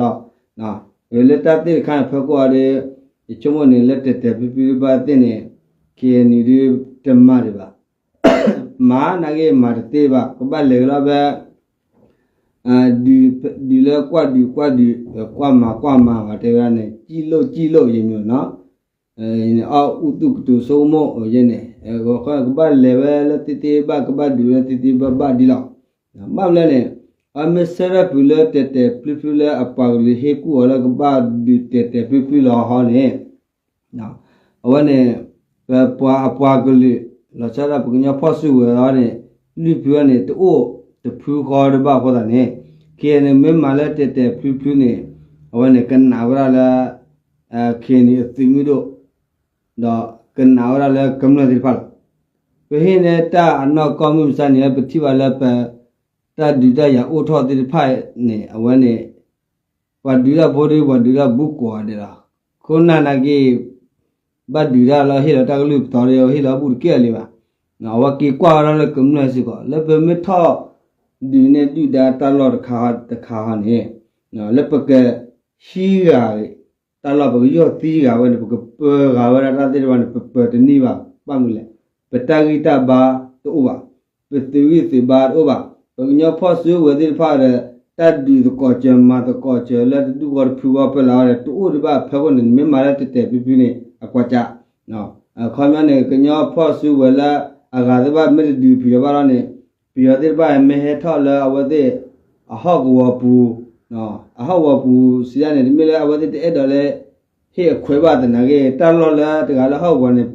လီၤ. လၢတၢ်သ့ၣ်တခါန့ၣ် ဖၢကွၢ်ဒီး ယဆိကမိၣ်န့ၣ် လၢတဲာ်တဲာ်ဖျုးဖျုးဘၣ်သ့ၣ်န့ၣ် ခ့ၣ်အဲၣ်ယူၣ် ဒုးတမၤဒံးဘၣ် မၤနာ်က့မၤတသ့ဘၣ် ကဘၣ်လဲၤကလီၤဖဲ ဒုးလၢကွၢ်ဒုးကွၢ်ဒုး ကွၢ်မၤကွၢ်မၤ တဲဝဲဒၣ်န့ၣ် ကံၣ်လိၣ်ကံၣ်လိၣ် ယမ့ၢ်နီၤ အီၣ်အူသူၣ်ကတိၤဆိကမိၣ်ယဲန့ၣ် ကဘၣ်လဲၤဝဲလၢသ့သ့ဘၣ် ကဘၣ်ဒုးဝဲလၢသ့သ့ဘၣ်ဘၣ်ဒ်လီၤ. ဘၣ်မနုၤလဲၣ်န့ၣ် အမ့ၢ်ဆၢထၢၣ်ဖုးလၢတဲာ်တဲာ်ဖျုးဖျုးလၢအပှၤကလုာ်ဟ့ၣ်ကူၣ်အီၤလၢကဘၣ်ဒုးတဲာ်တဲာ်ဖျုးဖျုးလီၤဟီန့ၣ် အဝဲန့ၣ် ပပှၤအပှၤကလုာ် လီၤဆီဒၣ်ပကညီဖီၣ်စုကဝဲၤအံၤန့ၣ် လွံၢ်ဖုအံၤန့ၣ် တအိၣ်တဖုဃီတဘၣ်အဃိသတးန့ၣ် ခ့ၣ်အဲၣ်ယူၣ် မ့ၢ်မၤလၢတဲာ်တဲာ်ဖျုးဖျုးန့ၣ် အဝဲန့ၣ်ကနးဝဲဒၣ်လၢ ခ့ၣ်အဲၣ်ယူၣ် အသုးမုၢ်ဒိၣ် ဒီးကနးဝဲဒၣ်လၢကမျၢၢ်သ့ၣ်တဖၣ်လီၤ. ပဟ့ၣ်န့ၢ်တၢ်အနီၢ်ကီၢ်မုၢ်မဆါန့ၣ် ပထံၣ်ဘၣ်လၢပ တၢ်ဒုးတၢ်ယၤအိၣ်ထီၣ်သ့ၣ်တဖၣ်န့ၣ် အဝဲန့ၣ် ပှၤဒုးတၢ်ဖိဒီး ပှၤဒုးတၢ်ဘူးကိးဂၤဒဲးလီၤ. ခိၣ်နၢ်နာ်က့ ဘၣ်ဒုးတၢ်လၢဟ့ၣ်လီၤတၢ်ကလုၢ်ပသီဒီး ဟ့ၣ်လီၤဘူးတကဲလံဘၣ်. အဝဲက့ၤကွၢ်ဝဲဒၣ်လၢကမျၢၢ်စ့ၢ်ကီး လၢပမ့ၢ်ထီၣ်ဒုးနဲၣ်ဒုၣ်ဒါတၢ်လီၢ်တခါတခါဟီန့ၣ် လၢပကဟံးဂၤ တၢ်လီၢ်ပကယီၢ်သံဂၤဝဲန့ၣ် ပကပၢၤဂၤဝဲဒၣ်တၢ်သ့ၣ်တဖၣ်န့ၣ် ပပၢၤတန့ၢ်ဘၣ် ဘၣ်မနုၤလဲၣ် ပတၢ်ဂံၢ်တၢ်ဘါတအိၣ်ဘၣ် ပသုးဂံၢ်သုးဘါတအိၣ်ဘၣ် ပကညီဖီၣ်စုကဝဲၤသ့ၣ်တဖၣ်ဒီး တၢ်ဒုးသကိးစၢၤမၤသကိးစၢၤလၢတဒူၣ်ဃီတဖုဃီဖဲလၢအီၤဒီး တအိၣ်ဒံးဘၣ်ဖဲခိၣ်န့ၣ် နမ့ၢ်မၤလၢတဲာ်တဲာ်ဖျုးဖျုးန့ၣ် အကွၢ်ကၢ် ခီပညီန့ၣ် ကညီဖီၣ်စုကဝဲၤလၢအဂၤသ့ၣ်တဖၣ်မ့ၢ်တဒုးပယီၤဘၣ်လီၤန့ၣ် ပယီၤသ့ၣ်တဖၣ်မ့ၢ်ဟဲထီၣ်လၢအဝဲသ့ၣ် အဟီၣ်ကဝီၤပူၤ အဟီၣ်ကဝီၤပူၤစံးဒၣ်န့ၣ် တမ့ၢ်လၢအဝဲသ့ၣ်တအဲၣ်ဒိးလၢ ဟ့ၣ်အခွဲးဘၣ်သနာ်က့ တၢ်လီၢ်လၢတဂၤလၢဟီၣ်ကဝီၤန့ၣ်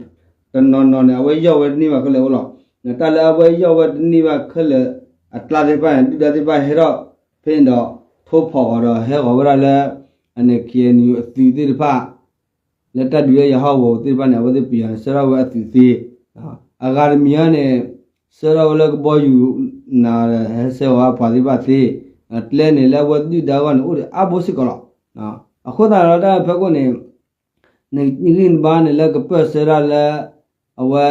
တနီၤနီၤန့ၣ် အဝဲယီၢ်ဝဲတန့ၢ်ဘၣ်ခဲလၢာ်အိၣ်လီၤ. တၢ်လၢအဝဲယီၢ်ဝဲတန့ၢ်ဘၣ်ခဲလၢာ် အကျါသ့ၣ်တဖၣ်န့ၣ် ဒုၣ်ဒါသ့ၣ်တဖၣ်ဟဲထီၣ်ဖဲန့ၣ်ဒီး ထိၣ်ဖီၣ်ဃီၤဒီးဟဲဃီၤဝဲဒၣ်လၢ အန့ၣ် ခ့ၣ်အဲၣ်ယူၣ် အသုးသ့ၣ်တဖၣ် လၢတၢ်ဒုးလၢယဟီၣ်ကဝီၤသ့ၣ်တဖၣ်န့ၣ် အဝဲသ့ၣ်ပယီၤန့ၣ် ဆှၢထီၣ်ဝဲအသုးသ့ အဂၤတမံၤအံၤန့ၣ် ဆှၢထီၣ်ဝဲလၢကဘီယူၤ နဟဲဆှၢဝဲပှၤသ့ၣ်တဖၣ်သ့, ကျဲန့ၣ်လၢအဝဲဒုၣ်ဒါအဂီၢ်န့ၣ် အိၣ်ဒံးအါဘိစ့ၢ်ကီးလီၤ. အဃိသတးဒီးတၢ်ဖဲခိၣ်န့ၣ် နဂံၢ်နဘါန့ၣ်လၢကပၢၢ်ဆၢဒၣ်လၢ အဝဲ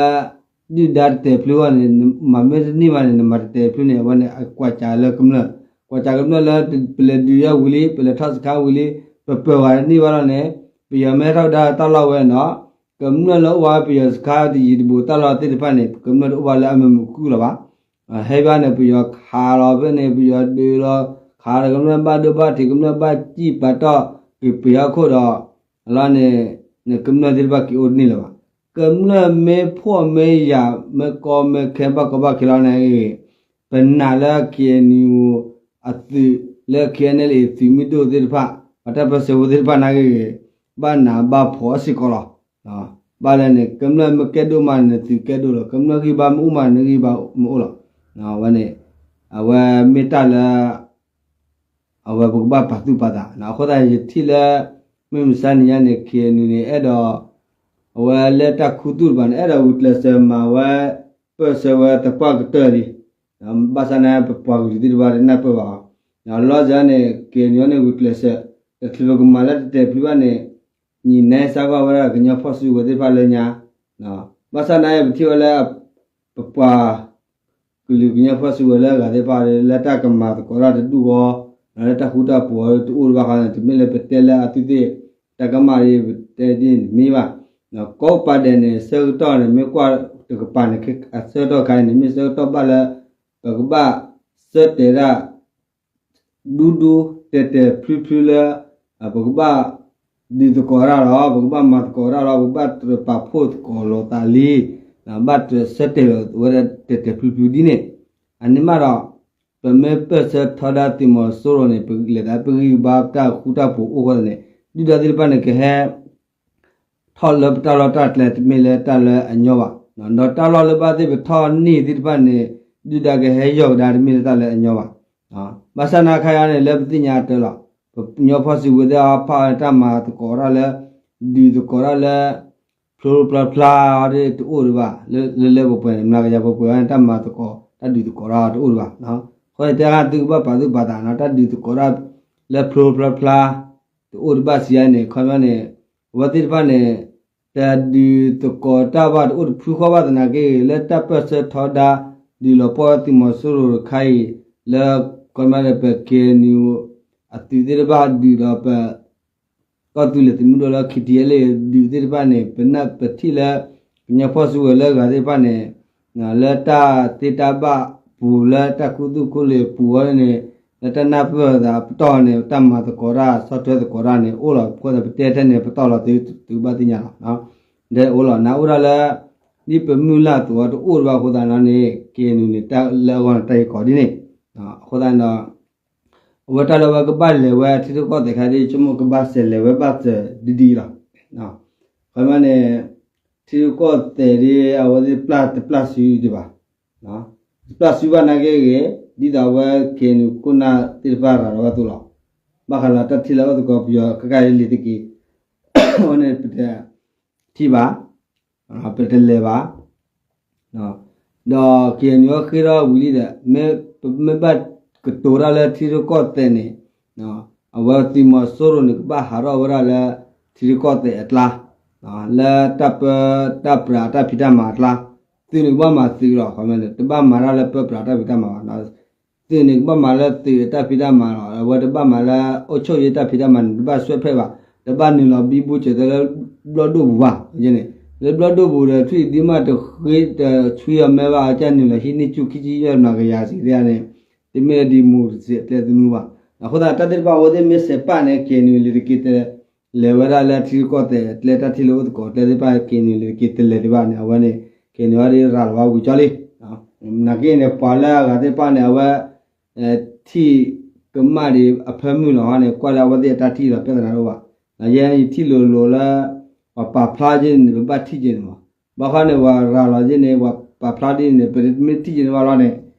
ဒုၣ်ဒါတတဲာ်ဖျုးအဂီၢ်န့ၣ် မၤမ့ၢ်တန့ၢ်ဘၣ်န့ၣ် နမၤတတဲာ်ဖျုးန့ၣ် အဝဲန့ၣ် အကွၢ်စးလၢကမျၢၢ်, ကွၢ်စးကမျၢၢ်လၢ ပလဲၤဒုးယၤဝံၤလံ ပလဲၤထီၣ်စခါဝံၤလံ ပပၢၤဂၤတန့ၢ်ဘၣ်လီၤန့ၣ် ပယီၤမ့ၢ်ဟဲထီၣ်ကဒါတၢ်လီၢ်ဝဲန့ၣ်ဒီး ကမျၢၢ်လၢအိၣ်ဝဲပယီၤစခါတယံၤတဘူးတၢ်လီၢ်သ့ၣ်တဖၣ်န့ၣ် ကမျၢၢ်တအိၣ်ဘၣ်လၢအမုာ်မုာ်ခုၣ်လီၤဘၣ်. ဟဲဘၣ်န့ၣ် ပယီၤခးလီၤဖဲန့ၣ် ပယီၤဒုးလီၤ ခးဒီးကမျၢၢ်ဘၣ်ဒိဘၣ်ထံး ကမျၢၢ်ဘၣ်စံၣ်ပာ်တီၢ်က့ၤပယီၤခိၣ်ဒီး လီၤန့ၣ် နကမျၢၢ်သ့ၣ်တဖၣ်က့ၤအိၣ်တန့ၢ်လၢၤဘၣ်. ကမျၢၢ်မ့ၢ်ဖှီၣ်မ့ၢ်ယာ် မ့ၢ်ကီမ့ၢ်ခဲဘၣ်ကီဘၣ်ခဲလီၤန့ၣ် ပနာ်လၢ KNU အသုး လၢ KNLA သုးမုၢ်ဒိၣ်သ့ၣ်တဖၣ် ပှၤတၢ်ပၢၢ်ဆၢဖိသ့ၣ်တဖၣ်နာ်က့ဂ့ၤ ဘၣ်နးဘၣ်ဖှီၣ်စ့ၢ်ကီးလီၤ. ဘၣ်လဲၣ်န့ၣ် ကမျၢၢ်မ့ၢ်ကဲဒိၣ်မးန့ၣ် သုးကဲဒိၣ်လီၤ. ကမျၢၢ်ဂံၢ်ဘါမ့ၢ်အိၣ်မးန့ၣ် ဂံၢ်ဘါမ့ၢ်အိၣ်လီၤ. ဝဲန့ၣ် အဝဲမ့ၢ်တၢ်လၢ အဝဲပကဘၣ်ပာ်သူၣ်ပာ်သး အဃိသတးယထံၣ်လၢ မုၢ်မဆါနံၤညါန့ၣ် KNU န့ၣ် အဲၣ်ဒိး အဝဲလၢတၢ်ခူသူၣ်တဖၣ်န့ၣ် အဲၣ်ဒိးဂုာ်ကျဲးစၢးမၤဝဲ ပၢၢ်ဆၢဝဲသပှၢ်ကတၢၢ်လံ. ဘၣ်ဆၣ်န့ၣ် ပပှၤကလုာ်သ့ၣ်တဖၣ်တနၢ်ပၢၢ်ဘၣ်အီၤ. လီၤစၢ်န့ၣ် KNU န့ၣ် ဂုာ်ကျဲးစၢး တချုးပကမၤလၢတတဲာ်ဖျုးဘၣ်န့ၣ် ညံးနဲစါကွၢ်ဝဲဒၣ်ကညီဖီၣ်စုကဝဲၤသ့ၣ်တဖၣ်လၢညါ ဘၣ်ဆၣ်န့ၣ် ပထံၣ်ဝဲလၢ ပပှၤ ကလုာ်ကညီဖီၣ်စုကဝဲၤလၢအဂၤသ့ၣ်တဖၣ် လၢတၢ်ကမၤသကိးတၢ်တဒူၣ်ဃီ လၢတၢ်ဃူတၢ်ဖိးတအိၣ်ဘၣ်ဃီန့ၣ် တမ့ၢ်လၢပတဲလၢအသူးသ့ၣ် တၢ်ကမၣ်ဒီးပတဲဒ်န့ၣ်တမ့ၢ်ဘၣ်. ကိးပၤဒဲးန့ၣ် ဆၢကတီၢ်န့ၣ် မ့ၢ်ကွၢ်တကပၤန့ၣ် အဆၢကတီၢ်ခါအံၤန့ၣ် မ့ၢ်ဆၢကတီၢ်ဘၣ်လၢ ပကဘၣ်ဆၢတဲာ်ဒၣ် ဒူဒူ တဲာ်တဲာ်ဖျုးဖျုးလၢ ပကဘၣ်ဒုးသကိးတၢ်လီၤ ပကဘၣ်မၤသကိးတၢ်လီၤ ပကဘၣ်တရံးပာ်ဖှိၣ်သကိးလိာ်သးလံ ဘၣ်တရံးဆၢတဲာ်လီၤဝဲဒၣ်တဲာ်တဲာ်ဖျုးဖျုးဒ်န့ၣ် အန့ၣ်မးဒီး ပမ့ၢ်ပၢၢ်ဆၢထီဒါသုးမီၤစိရိၤန့ၣ် ပလဲၤသးပဂံၢ်ဘါတၢ်ဃူတၢ်ဖိးအိၣ်ဃိသတးန့ၣ် ဒုၣ်ဒါသ့ၣ်တဖၣ်န့ၣ် ကဟဲ ထီၣ်လၢပတၢ်လီၢ်တၢ်ကျဲတမ့ၢ်လၢတၢ်လၢအညီဘၣ်. ဒီးတၢ်လီၢ်လၢဘၣ်သ့ၣ်ပထီၣ်န့ၢ်သ့ၣ်တဖၣ်န့ၣ် ဒုၣ်ဒါကဟဲယီၢ်ကဒါတမ့ၢ်လၢတၢ်လၢအညီဘၣ်. ဘၣ်ဆၣ်နာ်ခါအံၤန့ၣ် လၢပသ့ၣ်ညါအတၢ်လီၤ ပကညီဖီၣ်စုကဝဲၤသ့ၣ်တဖၣ်ဖးအီၤန့ၣ် တၢ်မၤသကိးတၢ်လၢ ဒုးသကိးတၢ်လၢ ဖျိဖျါဖျါဒ်တအိၣ်ဒံးဘၣ် လၢလၢပှဲၤပှဲၤန့ၣ် မနၤကယၤပှဲၤပှဲၤန့ၣ် တၢ်မၤသကိး တၢ်ဒုးသကိးတၢ်တအိၣ်ဒံးဘၣ်. ဃိတဲဂၤသုကဘၣ်ပာ်သူၣ်ပာ်သးနီၤ တၢ်ဒုးသကိးတၢ်လၢဖျိဖျါဖျါ တအိၣ်ဒံးဘၣ်စံးယါန့ၣ် ခီပညီန့ၣ် အဝဲသ့ၣ်တဖၣ်န့ၣ် တၢ်ဒုးသကိးတၢ်ဘၣ်တအိၣ်တဖုဃီဘၣ်သနာ်က့ လၢတၢ်ပၢၢ်ဆၢထီဒါ ဒုးလီၤပှီၢ်သုးမီၤစိရိၤတခါအံၤ လၢခီပညီန့ၣ် ပ KNU အသုးသ့ၣ်တဖၣ်ဒုးဒီးပ ကီၢ်သူလ့ၤသုးမုၢ်ဒိၣ်လၢ KTLA ဒုးသ့ၣ်တဖၣ်န့ၣ် ပနၢ်ပထံၣ်လၢ ကညီဖီၣ်စုကဝဲၤလၢအဂၤသ့ၣ်တဖၣ်န့ၣ် လၢတၢ်သ့တၢ်ဘၣ်ပူၤလၢတၢ်ခူသူၣ်ခူလ့ၤပူၤဝဲန့ၣ် လၢတၢ်နၢ်ပၢၢ်သးပတီၢ်န့ၣ် တၢ်မၤသကိးတၢ်ဆီၣ်ထွဲသကိးတၢ်န့ၣ် အိၣ်လီၤ အဃိသတးပတဲထဲန့ၣ် ပတီၢ်လီၤသုသုကဘၣ်သ့ၣ်ညါလီၤ. ဒ်အိၣ်လီၤ နၢ်အိၣ်ဒၣ်လၢ ဒ်ပမုၢ်လၢ်သီတအိၣ်တဘၣ်အဃိသတးန့ၣ် KNU န့ၣ် တၢ်လၢအဂီၢ်န့ၣ် တၢ်ဂ့ၢ်ကီဒ်န့ၣ် အဃိသတးန့ၣ်ဒီး အဝဲတၢ်လၢအဝဲကဘၣ်လဲၤဝဲထံရူၢ်ကီၢ်သဲးခါဒ် ဆိကမိၣ်ကဘၣ်စဲးလဲၤဝဲဘၣ်စၢၤဒ်ဒ်အံၤလီၤ. ခီပညီန့ၣ် ထံရူၢ်ကီၢ်သဲးဒ်အဝဲသ့ၣ်ပျၢ်တပျၢ်စုဒံးဘၣ်. တပျၢ်စုဘၣ်နာ်က့ဂ့ၤ ဒ်သိးအဝဲ KNU ခိၣ်နၢ်သ့ၣ်တဖၣ်ရၤလီၤဝဲအသိးလီၤ. ဘၣ်ဃးလၢတၢ်ထံၣ်လၢအအိၣ်သကိးပယီၤခဲခါအံၤလံၤတက့ၢ် အဝဲန့ၣ်ပတ ထံၣ်ဘၣ် ပတလဲၤဘၣ်. ဒီး KNU ဃ့ထီၣ်ဝံၤလံဒီး မ့ၢ်ပမ့ၢ်ဘၣ်ကတိၤတၢ်လၢထံရူၢ်ကီၢ်သဲးန့ၣ် အဝဲသုးမီၤစိရိၤန့ၣ် ကဘၣ်ဟးထီၣ်ဝဲဒၣ်လၢထံရူၢ်ကီၢ်သဲးအကျါ လၢတၢ်ပၢတၢ်ပြးတၢ်ဖံးတၢ်မၤအကျါ သုးန့ၣ်ကဘၣ်မၤသုးလီၤ ခီပညီန့ၣ် တဘၣ်မၤတၢ်လၢပၢပြးတၢ်ဖံးတၢ်မၤဘၣ် သုးန့ၣ် ကဘၣ်မၤလၢသုးအတၢ်ဖံးတၢ်မၤလီၤ. အဝဲတဘၣ်မၤလၢအိၣ်ဆိၣ်ယ့တၢ်ဖံးတၢ်မၤန့ၣ် တဘၣ်စွဲဖဲဘၣ်. တဘၣ်နုာ်လီၤဘံဘူစၢၤသဲလၢဘျီၣ်ဒိၣ်ပူၤဘၣ်န့ၣ်. လၢဘျီၣ်ဒိၣ်ပူၤဒီး ထွံၣ်ဒုမးတဃ့တဆှံအီၤမဲဘၣ် အကစၢ်နုာ်လီၤဟံးန့ၢ်ဆူၣ်ခံဆံယဲၢ်မၤကယၤစံးသ့န့ၣ် တမ့ၢ်လၢဒ်မိၢ်တစဲးကျဲသနူဘၣ်. အဃိသတး တၢ်သ့ၣ်တဖၣ်အဝဲသ့ၣ်မ့ၢ်စဲးပာ်န့ၣ် KNU လံၤတက့ၢ်တ လဲၤဝဲဒၣ်လၢထံရူၢ်ကီၢ်သဲး ကျဲတၢ်ထံၣ်လၢအိၣ်သကိးကျဲသ့ၣ်တဖၣ် KNU လံၤတက့ၢ်တလဲၤဒံးဘၣ်န့ၣ် အဝဲန့ၣ် KNU အံၤဒ်ရၤလီၤဝဲဝံၤကၠီလံ နာ်က့န့ၣ် ပှၤလၢအဂၤသ့ၣ်တဖၣ်န့ၣ် အဝဲ ထံၣ်ကမၣ်ဒံးအဖၢမုၢ်လီၤဟီန့ၣ် ကွၢ်လၢအဝဲသ့ၣ်အတၢ်ထံၣ်လီၤ ပြဿနာတအိၣ်ဘၣ်. ယဲယထံၣ်လိၤလိၤလၢ ပှၤပာ်ဖျါက့န့ၣ် ပဘၣ်ထံၣ်က့န့ၣ်မး. ဘၣ်ဃီန့ၣ် ပှၤရၤလီၤက့န့ၣ် ပှၤပာ်ဖျါဒ်န့ၣ် ပမ့ၢ်ထံၣ်က့န့ၣ်ဘၣ်လီၤန့ၣ်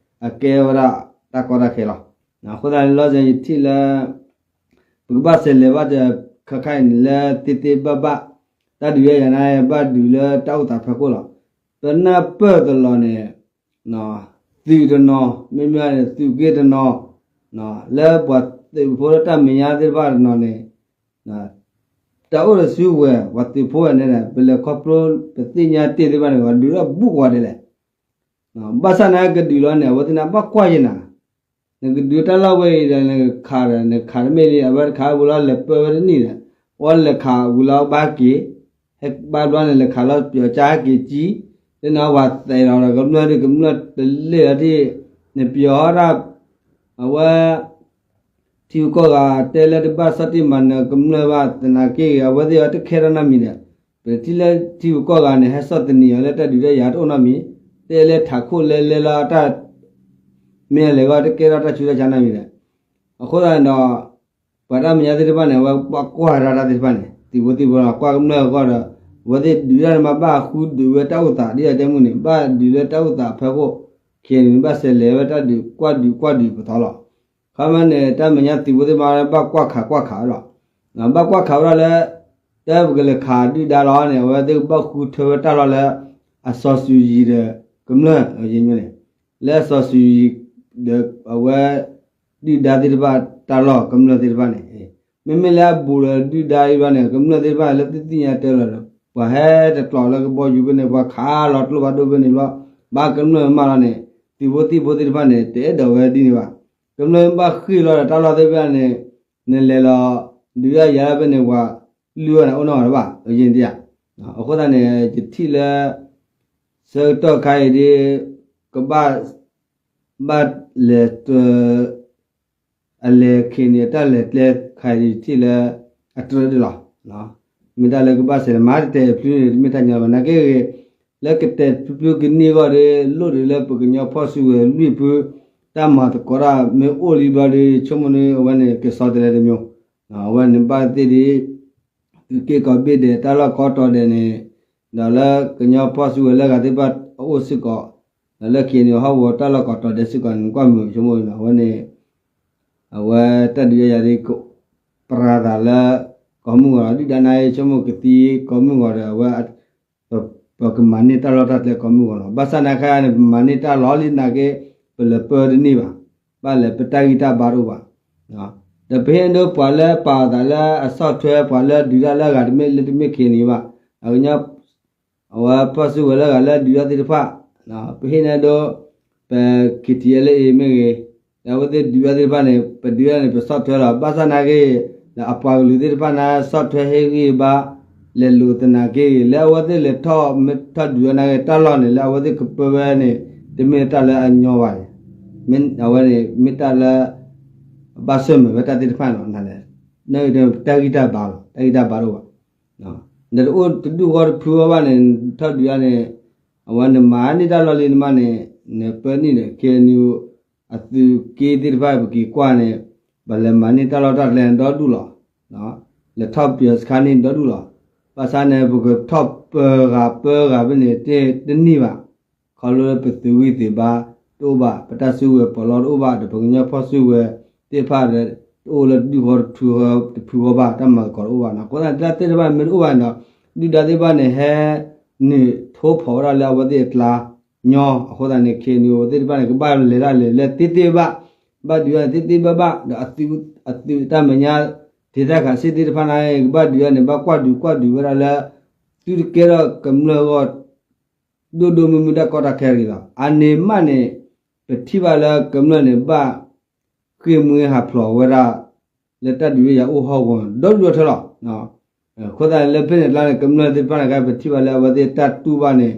အကဲဝဲဒၣ်တၢ်ကီတၢ်ခဲလီၤ. အဃိသတးန့ၣ် လီၤစဲယထံၣ်လၢ ပကဘၣ်စဲးလဲၤဘၣ်ဒီး ခါခါအံၤန့ၣ်လၢသ့သ့ဘၣ်ဘၣ် တၢ်ဒုးယၤယၤန့ၣ် ဘၣ်ဒုးလၢတၢ်အိၣ်သးဖီခိၣ်လီၤ. ပနၢ်ပၢၢ်တလီၤန့ၣ် သုးတနီၤ မ့မ့ၢ်န့ၣ် သုးက့တနီၤ လၢပှၤသုးဖိလၢတၢ်မဲာ်ညါသ့ၣ်တဖၣ်တနီၤန့ၣ် တၢ်အိၣ်တစုဝဲၢ် ပှၤသုးဖိဝဲၢ်န့ၣ် ပလဲၤခီဖျိပသ့ၣ်ညါတ့ၢ်သ့ၣ်တဖၣ်န့ၣ် ပှၤဒုးထီၣ်ဘူးကဝီၤဒဲးလဲၣ် ဘၣ်ဆၣ်နကဒုးလီၤန့ၣ် အဝဲသ့ၣ်န့ၣ် ဘၣ်ကွၢ်ယဲနၤ, နကဒုးတၢ်လီၢ်ဝဲအံၤဒီး နကခးဒီး နကခးတမ့ၢ်လံ အဝဲတခးဝံၤလီၤ လဲၤပၢဝဲတနံၣ်ဒီး အဝဲလဲၤခးဝံၤလီၤဘၣ်က့ၤ, ဟဲဘၣ်ဘျီန့ၣ် လဲၤခးလီၤပျီၤကၠါဟဲက့ၤကံ, လၢနဝၤသဲးလီၤဒီး ကမျၢၢ်ဒုးကမျၢၢ်တလဲၢ်လီၤဒ် နပျီၤထီၣ်တၢ် အဝဲ ထံဂုၤကီၢ်ဂၤတဲလၢတဘၣ်ဆီၣ်တံၢ်မၤနၢၤကမျၢၢ်ဘၣ်သနာ်က့ဂ့ၤ အဝဲသ့ၣ်အီၤတခဲထီၣ်နီတမံၤဒီး ပထံၣ်လၢထံဂုၤကီၢ်ဂၤန့ၣ် ဟဲဆီၣ်သနံးအီၤလၢတၢ်ဒုးတၢ်ယၤတအိၣ်နီတမံၤ, တဲလၢထးခိၣ်လဲလဲလီၤတၢ် မ့ၢ်အလဲၤဂီၢ်တကဲထီၣ်တၢ်ဆူးတၢ်ဆါနီတမံၤဒီး အဃိသတးန့ၣ်ဒီး ပှၤတၢ်မဲာ်ညါသ့ၣ်တဖၣ်န့ၣ် အဝဲဘၣ်ကွၢ်တၢ်တၢ်သ့ၣ်တဖၣ်န့ၣ် သံၣ်ဖိသံၣ်ဖိလီၤ ကွၢ်ကမျၢၢ်အဂီၢ်ဒီး အဝဲသ့ၣ်ဒုးတၢ်န့ၣ်မး ဘၣ်ဃုဒုးဝဲတၢ်အိၣ်သးဒ်အတဲမုၢ်န့ၣ် ဘၣ်ဒုးလၢတၢ်အိၣ်သးဖၢခိၣ် ခဲန့ၣ် ဘၣ်ဆဲးလဲၤဝဲတၢ်ဒုးကွၢ်ဒုးကွၢ်ဒုးပသီလီၤ. ခီမ့ၢ်န့ၣ် တၢ်မဲာ်ညါသံၣ်ဖိသ့ၣ်တဖၣ် ဘၣ်ကွၢ်ခးကွၢ်ခးဝဲလီၤ. ဘၣ်ကွၢ်ခးဝဲဒၣ်လၢ တၢ်ပကလဲၤခးဒုၣ်ဒါလီၤန့ၣ် အဝဲသ့ၣ်ကဘၣ်ဃုထၢဝဲတၢ်လီၢ်လၢ အစီၤစုၤယံၤဒီးကမျၢၢ် န့ၣ် လၢအစီၤစုၤယံၤဒီးအဝဲ ဒုၣ်ဒါသ့ၣ်တဖၣ် တၢ်လီၢ်ကမျၢၢ်သ့ၣ်တဖၣ်န့ၣ် မ့မ့ၢ်လၢအဘူးဒီးဒုၣ်ဒါအံၤဘၣ်န့ၣ် ကမျၢၢ်သ့ၣ်တဖၣ်လၢသုသ့ၣ်ညါတၢ်လီၤဒီး ပှၤဟဲတကျိၤလၢကဘီယူၤဖဲန့ၣ် ပှၤခးလီၤကျိဖးဒိၣ်ဖဲန့ၣ်ဘျီ ဘၣ်ကမျၢၢ်မးလီၤန့ၣ် သံၣ်ဖိသံၣ်ဖိသ့ၣ်တဖၣ်န့ၣ် တအဲၣ်ဒိးဝဲဒ်န့ၣ်ဘၣ်. ကမျၢၢ်ဘၣ်ဃ့ၢ်လီၤဒီးတၢ်လီၢ်သ့ၣ်တဖၣ်န့ၣ် နလဲၤလီၤ ဒုးတၢ်ယၤဒၣ်ဖဲန့ၣ် ပှၤလုၢ်အီၣ်န့ၣ်အိၣ်နီၢ်ဂၤတဘၣ် အယံၤတယၤ အဃိသတးန့ၣ် ယထံၣ်လၢ ဆၢကတီၢ်ခါအံၤဒ် ကဘၣ် ဘၣ်လဲၤ အလဲၤခဲန့ၣ် တၢ်လဲၤကျဲခါအံၤဒ်ထံၣ်လၢ အတြၢၤဒ်လီၤ. မ့ၢ်တၢ်လၢကဘၣ်စဲးလၢမၤတတဲာ်ဖျုန့ၣ် တမ့ၢ်တၢ်ညီဘၣ် နာ်က့ဂ့ၤ လၢကတဲာ်ဖျုဖျုကန့ၢ်အဂီၢ်ဒီး လိၣ်ဒုးလၢပကညီဖီၣ်စုကဝဲၤလွံၢ်ဖု တၢ်မၤသကိးတၢ်မ့ၢ်အိၣ်လံဘျီဒီး ဆိကမိၣ်န့ၣ် အဝဲန့ၣ် ကစီတလဲတမျိုး အဝဲန့ၣ်ဘၣ်သ့ၣ်ဒ် သုးက့ကိးဘ့ၣ်ဒဲးတၢ်လီၢ်ကိးတီၤဒဲးန့ၣ် ဒီးလၢကညီဖီၣ်စုကဝဲၤလၢအဂၤသ့ၣ်တဖၣ်အအိၣ်စ့ၢ်ကီး ဒီးလၢခံန့ၣ် ဟီၣ်ကဝီၤတၢ်လီၢ်ကိးတီၤဒဲးစ့ၢ်ကီးန့ၣ် ကွၢ်မုာ်ဆိကမိၣ်န့ၣ် အဝဲန့ၣ် အဝဲတၢ်ဒုးယၤယၤဒ် ပရၤသးလၢ ကိးမုၢ်ဂီၤလီၤ ဒုၣ်ဒါနါအံၤဆိကမိၣ်ကသံကိးမုၢ်ဂီၤဒီး အဝဲ ပကမၤန့ၢ်တၢ်လီၢ်တၢ်ကျဲကိးမုၢ်ဂီၤလီၤ. ဘၣ်ဆၣ်နာ်ခါန့ၣ် ပမၤန့ၢ်တၢ်လီၢ်လံနာ်က့ ပလဲၤပၢတန့ၢ်ဘၣ်. ဘၣ်လဲၤပတၢ်ဂံၢ်တၢ်ဘါတအိၣ်ဘၣ်. ဒီးပဟ့ၣ်န့ၢ်ဒိပှၤလၢပာ်အသးလၢအဆီၣ်ထွဲပှၤလၢဒုးတၢ်လၢအဂၤတမ့ၢ်လၢတမ့ၢ်ခံန့ၣ်ဘၣ်. အကညီ အဝဲဖီၣ်စုကဝဲၤလၢအဂၤလၢဒုးတၢ်သ့ၣ်တဖၣ် ပဟ့ၣ်န့ၢ်ဒိ ပ KTLA မ့ၢ်ဂ့ၤ ဒီးအဝဲသ့ၣ်ဒုးတၢ်သ့ၣ်တဖၣ်န့ၣ် ပဒုးတၢ်န့ၣ် ပဆီၣ်ထွဲလီၤ. ဘၣ်ဆၣ်နာ်က့ ဒီးအပှၤကလုာ်သ့ၣ်တဖၣ်န့ၣ် ဆီၣ်ထွဲဟ့ၣ်ဂံၢ်ဘါ လဲၤလိာ်သနာ်က့ဂ့ၤ လၢအဝဲသ့ၣ်လဲၤထီၣ်မ့ၢ်ထီၣ်ဒုးတၢ်နာ်က့ တၢ်လီၢ်န့ၣ် လၢအဝဲသ့ၣ်ကပၢဝဲန့ၣ် တမ့ၢ်တၢ်လၢအညီဘၣ်န့ၣ် အဝဲန့ၣ် မ့ၢ်တၢ်လၢ ဘၣ်ဆၢၣ်မဲာ်ဝဲတၢ်သ့ၣ်တဖၣ်န့ၣ်လီၤ. နလဲၣ် တၢ်ဂံၢ်တၢ်ဘါလီၤ တၢ်ဂံၢ်တၢ်ဘါတအိၣ်ဘၣ်. ဒီးတအိၣ်တဒူၣ်ဃီတဖုဃီဘၣ်န့ၣ် ထီၣ်ဒုးတၢ်န့ၣ် အဝဲနမၤန့ၢ်တၢ်လီၢ်လံနမးန့ၣ် နပၢနံၣ်ဒီး KNU အသုးက့သ့ၣ်တဖၣ်ပက့ၤကွၢ်န့ၣ် ပလဲၤမၤန့ၢ်တၢ်လီၢ်တၢ်ကျဲဒီဒူၣ်လီၤ. လဲၤထီၣ်ပယီၤစခါန့ၣ်ဒီဒူၣ်လီၤ. ဘၣ်ဆၣ်န့ၣ် ပကထီၣ်ပၢဂၤပၢဂၤဖဲန့ၣ် တန့ၢ်ဘၣ်. ခီဖျိလၢပသုးဂံၢ်သုးဘါတအိၣ်ဘၣ်, ပတၢ်စုကဝဲၤပီးလီတအိၣ်ဘၣ်, ဒီးပကညီဖီၣ်စုကဝဲၤသ့ၣ်တဖၣ်ဒီး တအိၣ်လၢတဒူၣ်ဃီတဖုဃီဘၣ်, တၢ်မၤသကိးတအိၣ်ဘၣ်နီၤ. အဃိသတးန့ၣ် တၢ်သ့ၣ်တဖၣ်မ့ၢ်တအိၣ်ဘၣ်န့ၣ်ဒီး ဒုၣ်ဒါသ့ၣ်တဖၣ်န့ၣ် ဟဲနုာ်ထိဖီၣ်ဝဲဒၣ်လၢအဝဲသ့ၣ်အကျါညီ, အဃိသတးန့ၣ် KNU သ့ၣ်တဖၣ်န့ၣ် ကဘၣ်လဲၤတၢ်လဲၤလၢသ့သ့ဘၣ်, ဘၣ်ဒုးတၢ်န့ၣ် သ့သ့ဘၣ်ဘၣ်, ဒီးအသုးတၢ်မဲာ်ညါ ဒေသခံစစ်သ့ၣ်တဖၣ်န့ၣ် ကဘၣ်ဒုးတၢ်န့ၣ် ဘၣ်ကွၢ်ဒုးကွၢ်ဒုးဝဲဒၣ်လၢ သုတကဲထီၣ်ကမျၢၢ်အဂီၢ် ဒိၣ်ဒိၣ်မုၢ်မုၢ်တၢ်ကီတၢ်ခဲတဂ့ၤလီၤ. အန့ၣ်မးန့ၣ် ပထံၣ်ဘၣ်လၢကမျၢၢ်န့ၣ် ဘၣ်ဃ့ၢ်မှံဟးဖျိးဝဲဒၣ် လၢတၢ်ဒုးယၤအိၣ်ဟီၣ်ကဝီၤ ဒီဒူၣ်ဒီထၢလီၤ. အဃိသတးန့ၣ် လၢဖဲန့ၣ်အကျါန့ၣ် ကမျၢၢ်သ့ၣ်တဖၣ်န့ၣ် ပထံၣ်ဘၣ်လၢအဝဲသ့ၣ်တၢ်တူၢ်ဘၣ်န့ၣ်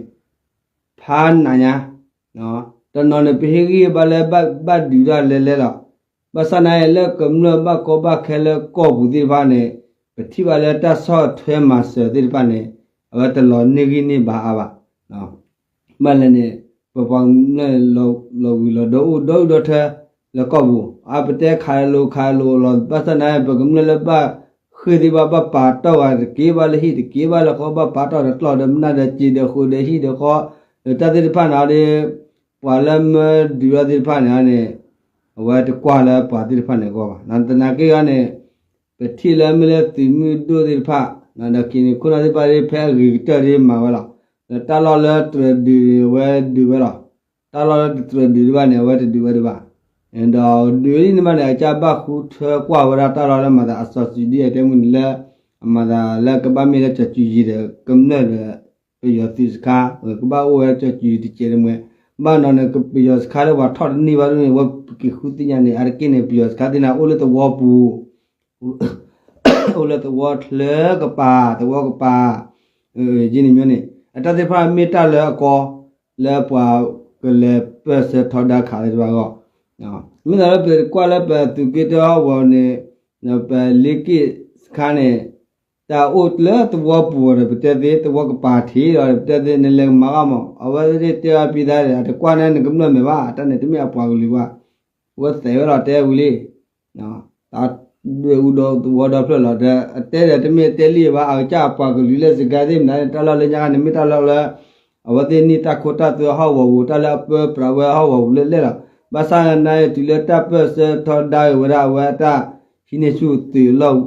ဖးနးညါ တနီၤန့ၣ် ပဟ့ၣ်ဂံၢ်ဘါလၢဘၣ်ဒုးတၢ်လဲၤလဲၤလီၤ. ဘၣ်ဆၣ်နာ်အံၤ လၢကမျၢၢ်ဘၣ်ကီဘၣ်ခဲလၢကီၢ်ပူၤသ့ၣ်တဖၣ်န့ၣ် ပထံၣ်ဘၣ်လၢတၢ်ဆီၣ်ထွဲမၤစၢၤသ့ၣ်တဖၣ်န့ၣ် အဝဲတလီၤန့ၢ်ဂံၢ်န့ၢ်ဘါအါဘၣ်. ဘၣ်လဲၣ်န့ၣ် ပပှၤကမျၢၢ်လီၤဝံၤလီၤဒီးအိၣ်ဒီဒူၣ်ဒီထၢလၢကီၢ်ပူၤ အပတဲခးလိာ်ခးလိာ်လီၤ. ဘၣ်ဆၣ်နာ်အံၤ ပကမျၢၢ်လၢဘၣ်ဃ့ၢ်သ့ၣ်တဖၣ် ဘၣ်ပာ်တီၢ်ဂၤတက့ၢ် ဘၣ်လၢဟံၣ်တက့ၢ် ဘၣ်လၢဃီ ဘၣ်ပာ်တီၢ်ဒီးကျီၢ်ဒီးမနၢ်ဒီးစ့ဒီးဃုာ်ဒီးဟံၣ်ဒီးဃီ ဒီးတၢ်သ့ၣ်တဖၣ်န့ၣ်ဒီး ပှၤလၢမၢဒုးအီၤသ့ၣ်တဖၣ်န့ၣ်န့ၣ် အဝဲတကွၢ်လၢပှၤသ့ၣ်တဖၣ်န့ၣ်အဂီၢ်ဘၣ်. သနာ်က့အံၤန့ၣ် ပထံၣ်လၢမ့ၢ်လၢသုးမုၢ်ဒိၣ်သ့ၣ်တဖၣ် ဒီးခံန့ၣ်ခိၣ်နၢ်သ့ၣ်တဖၣ် ဖဲအဂ့ၤကတၢၢ်ဒ်မၤဝဲလီၤ. ဒီးတၢ်လီၢ်လၢတြဲၤဒုးန့ၣ် အဝဲဒုးဝဲလီၤ. တၢ်လီၢ်လၢတကြၢးဒုးဒံးဘၣ်န့ၣ် အဝဲတဒုးဝဲဒံးဘၣ်. ဒီးဒုးဒ်န့ၣ်ဘၣ်န့ၣ် အကစၢ်ဘၣ်ဃုထၢကွၢ်ဝဲဒၣ်တၢ်လီၢ်လၢမၤသးအစီၤစုၤဒံၣ်အကျဲမုၢ်နံၤလၢ အမၤသးလၢကဘၣ်မ့ၢ်လၢကၠီၤစူၤယံၤဒီး ကမျၢၢ်ဒီး ပယီၤသုးစခါ ကဘၣ်အိၣ်ဝဲကၠီၤစူၤယံၤတစဲးတမှဲၤ, ဘၣ်နီၤန့ၣ် ပယီၤစခါလၢပှၤထီၣ်တန့ၢ်ဘၣ်ဒ်န့ၣ် ဝဲပက့ၤဃုသ့ၣ်ညါန့ၣ် အါတက့ၢ်န့ၣ် ပယီၤစခါသ့ၣ်န့ၣ်အိၣ်လၢသဝီပူၤ အိၣ်လၢသဝီချၢကပၤ သဝီကပၤ, ယန့ၣ်မ့ၢ်န့ၣ် အတၢ်သ့ၣ်တဖၣ်မ့ၢ်တၢ်လၢအကီ လၢပှၤကလဲၤပၢၢ်ဆၢထီဒါခးသ့ၣ်တဖၣ်အဂီၢ်, မ့ၢ်သးလၢပကွၢ်လၢပသုးက့တၢဟီၣ်ကဝီၤန့ၣ် ပလ့က့ၣ်စခါန့ၣ် တၢ်အိၣ်လၢသဝီပူၤဒီး ပတဲသ့သဝီကပၤထံးဒီး ပတဲသ့နလဲၤကမၤဘၣ်မး အဝဲသ့ၣ်တဲအီၤပံသးဒီး အတကွၢ်န့ၣ်နကမျၢၢ်မဲာ်ဘၣ် တၢ်န့ၣ်တမ့ၢ်အပှၤကလုာ်ဘၣ်, အဝဲသဲးဝဲလီၤတဲဝံၤလံ တၢ်ဒွဲၣ်အူဒီသဝီဒီဖျၢၣ်လီၤဒီး အတဲဒီးတမ့ၢ်တဲလံဘၣ် အကစၢ်အပှၤကလုာ်လၢစကဲသ့ၣ်မနုၤန့ၣ် တၢ်လီၢ်လၢညါခါန့ၣ် မ့ၢ်တၢ်လီၢ်လၢ အဝဲသ့ၣ်န့ၢ်တၢ်ခိတၢ်သွဲဟီၣ်ကဝီၤပူၤ တၢ်လၢအပၢပြးဝဲဟီၣ်ကဝီၤပူၤလၢလဲၣ်လီၤ. ဘၣ်ဆၣ်နာ်က့ တုၤလၢတၢ်ပၢၢ်ဆၢထီဒါက့ၤဝဲဒၣ်အဝဲအတၢ်ဟံးန့ၢ်ဆူၣ်သုးလီၢ်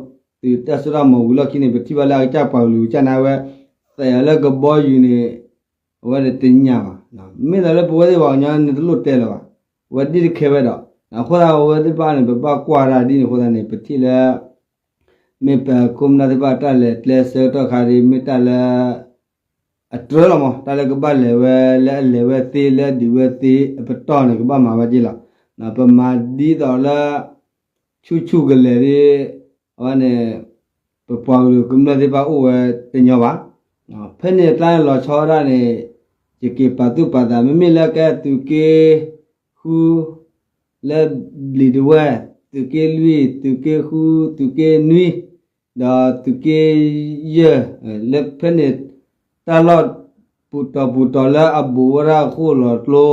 သုးတၢ်စိတၢ်ကမီၤဝံၤလီၢ်ခံန့ၣ် ပထံၣ်ဘၣ်လၢအကစၢ်ပှၤကလုာ်ကစၢ်န့ၣ် အဝဲ သဲးအီၤလၢကဘီယူၤန့ၣ် အဝဲန့ၣ်တညၣ်ဘၣ်. မ့ၢ်သးလၢပဝဲသ့ၣ်ပှၤကညီန့ၣ် တလိၣ်တဲလၢၤဘၣ်. အဝဲဒ်တခဲဝဲဒီး အဃိသတးအဝဲသ့ၣ်တဖၣ်န့ၣ် ပဘၣ်ကွၢ်တၢ်ဒ်န့ၣ်အဃိသတးန့ၣ် ပထံၣ်လၢ မ့ၢ်ပခိၣ်ပနၢ်သ့ၣ်တဖၣ်တၢ်လဲၤကျဲဆၢကတီၢ်ခါဒ် မ့ၢ်တၢ်လၢ အတြၢလီၤမး တၢ်လၢကဘၣ်လဲၤဝဲ လၢအလဲၤဝဲသ့ လၢအဒုးဝဲသ့ အပတီၢ်န့ၣ် ကဘၣ်မၤဝဲက့လီၤ. ပမၤဒ်သိးလၢ ဆူၣ်ဆူၣ်ကလဲာ်ဒ် အဝဲန့ၣ် ပပှၤကလုာ်ကမျၢၢ်သ့ၣ်တဖၣ်အိၣ်ဝဲတညီဘၣ်. ဖဲန့ၣ်အကျါန့ၣ်လီၤဆီဝဲဒၣ်န့ၣ် ယက့ၤပာ်သူၣ်ပာ်သး မ့မ့ၢ်လၢကဲသုးက့ဃု လၢဘျံးဒဝဲၢ် သုးက့လွံၢ် သုးက့ဃု သုးက့နွံ ဒီးသုးက့ယဲၢ် လၢဖဲန့ၣ် တၢ်လီၢ်ပူၤတီၤပူၤတီၤလၢအဘူးဝဲဒၣ်ဃိၣ်လီၤကျိ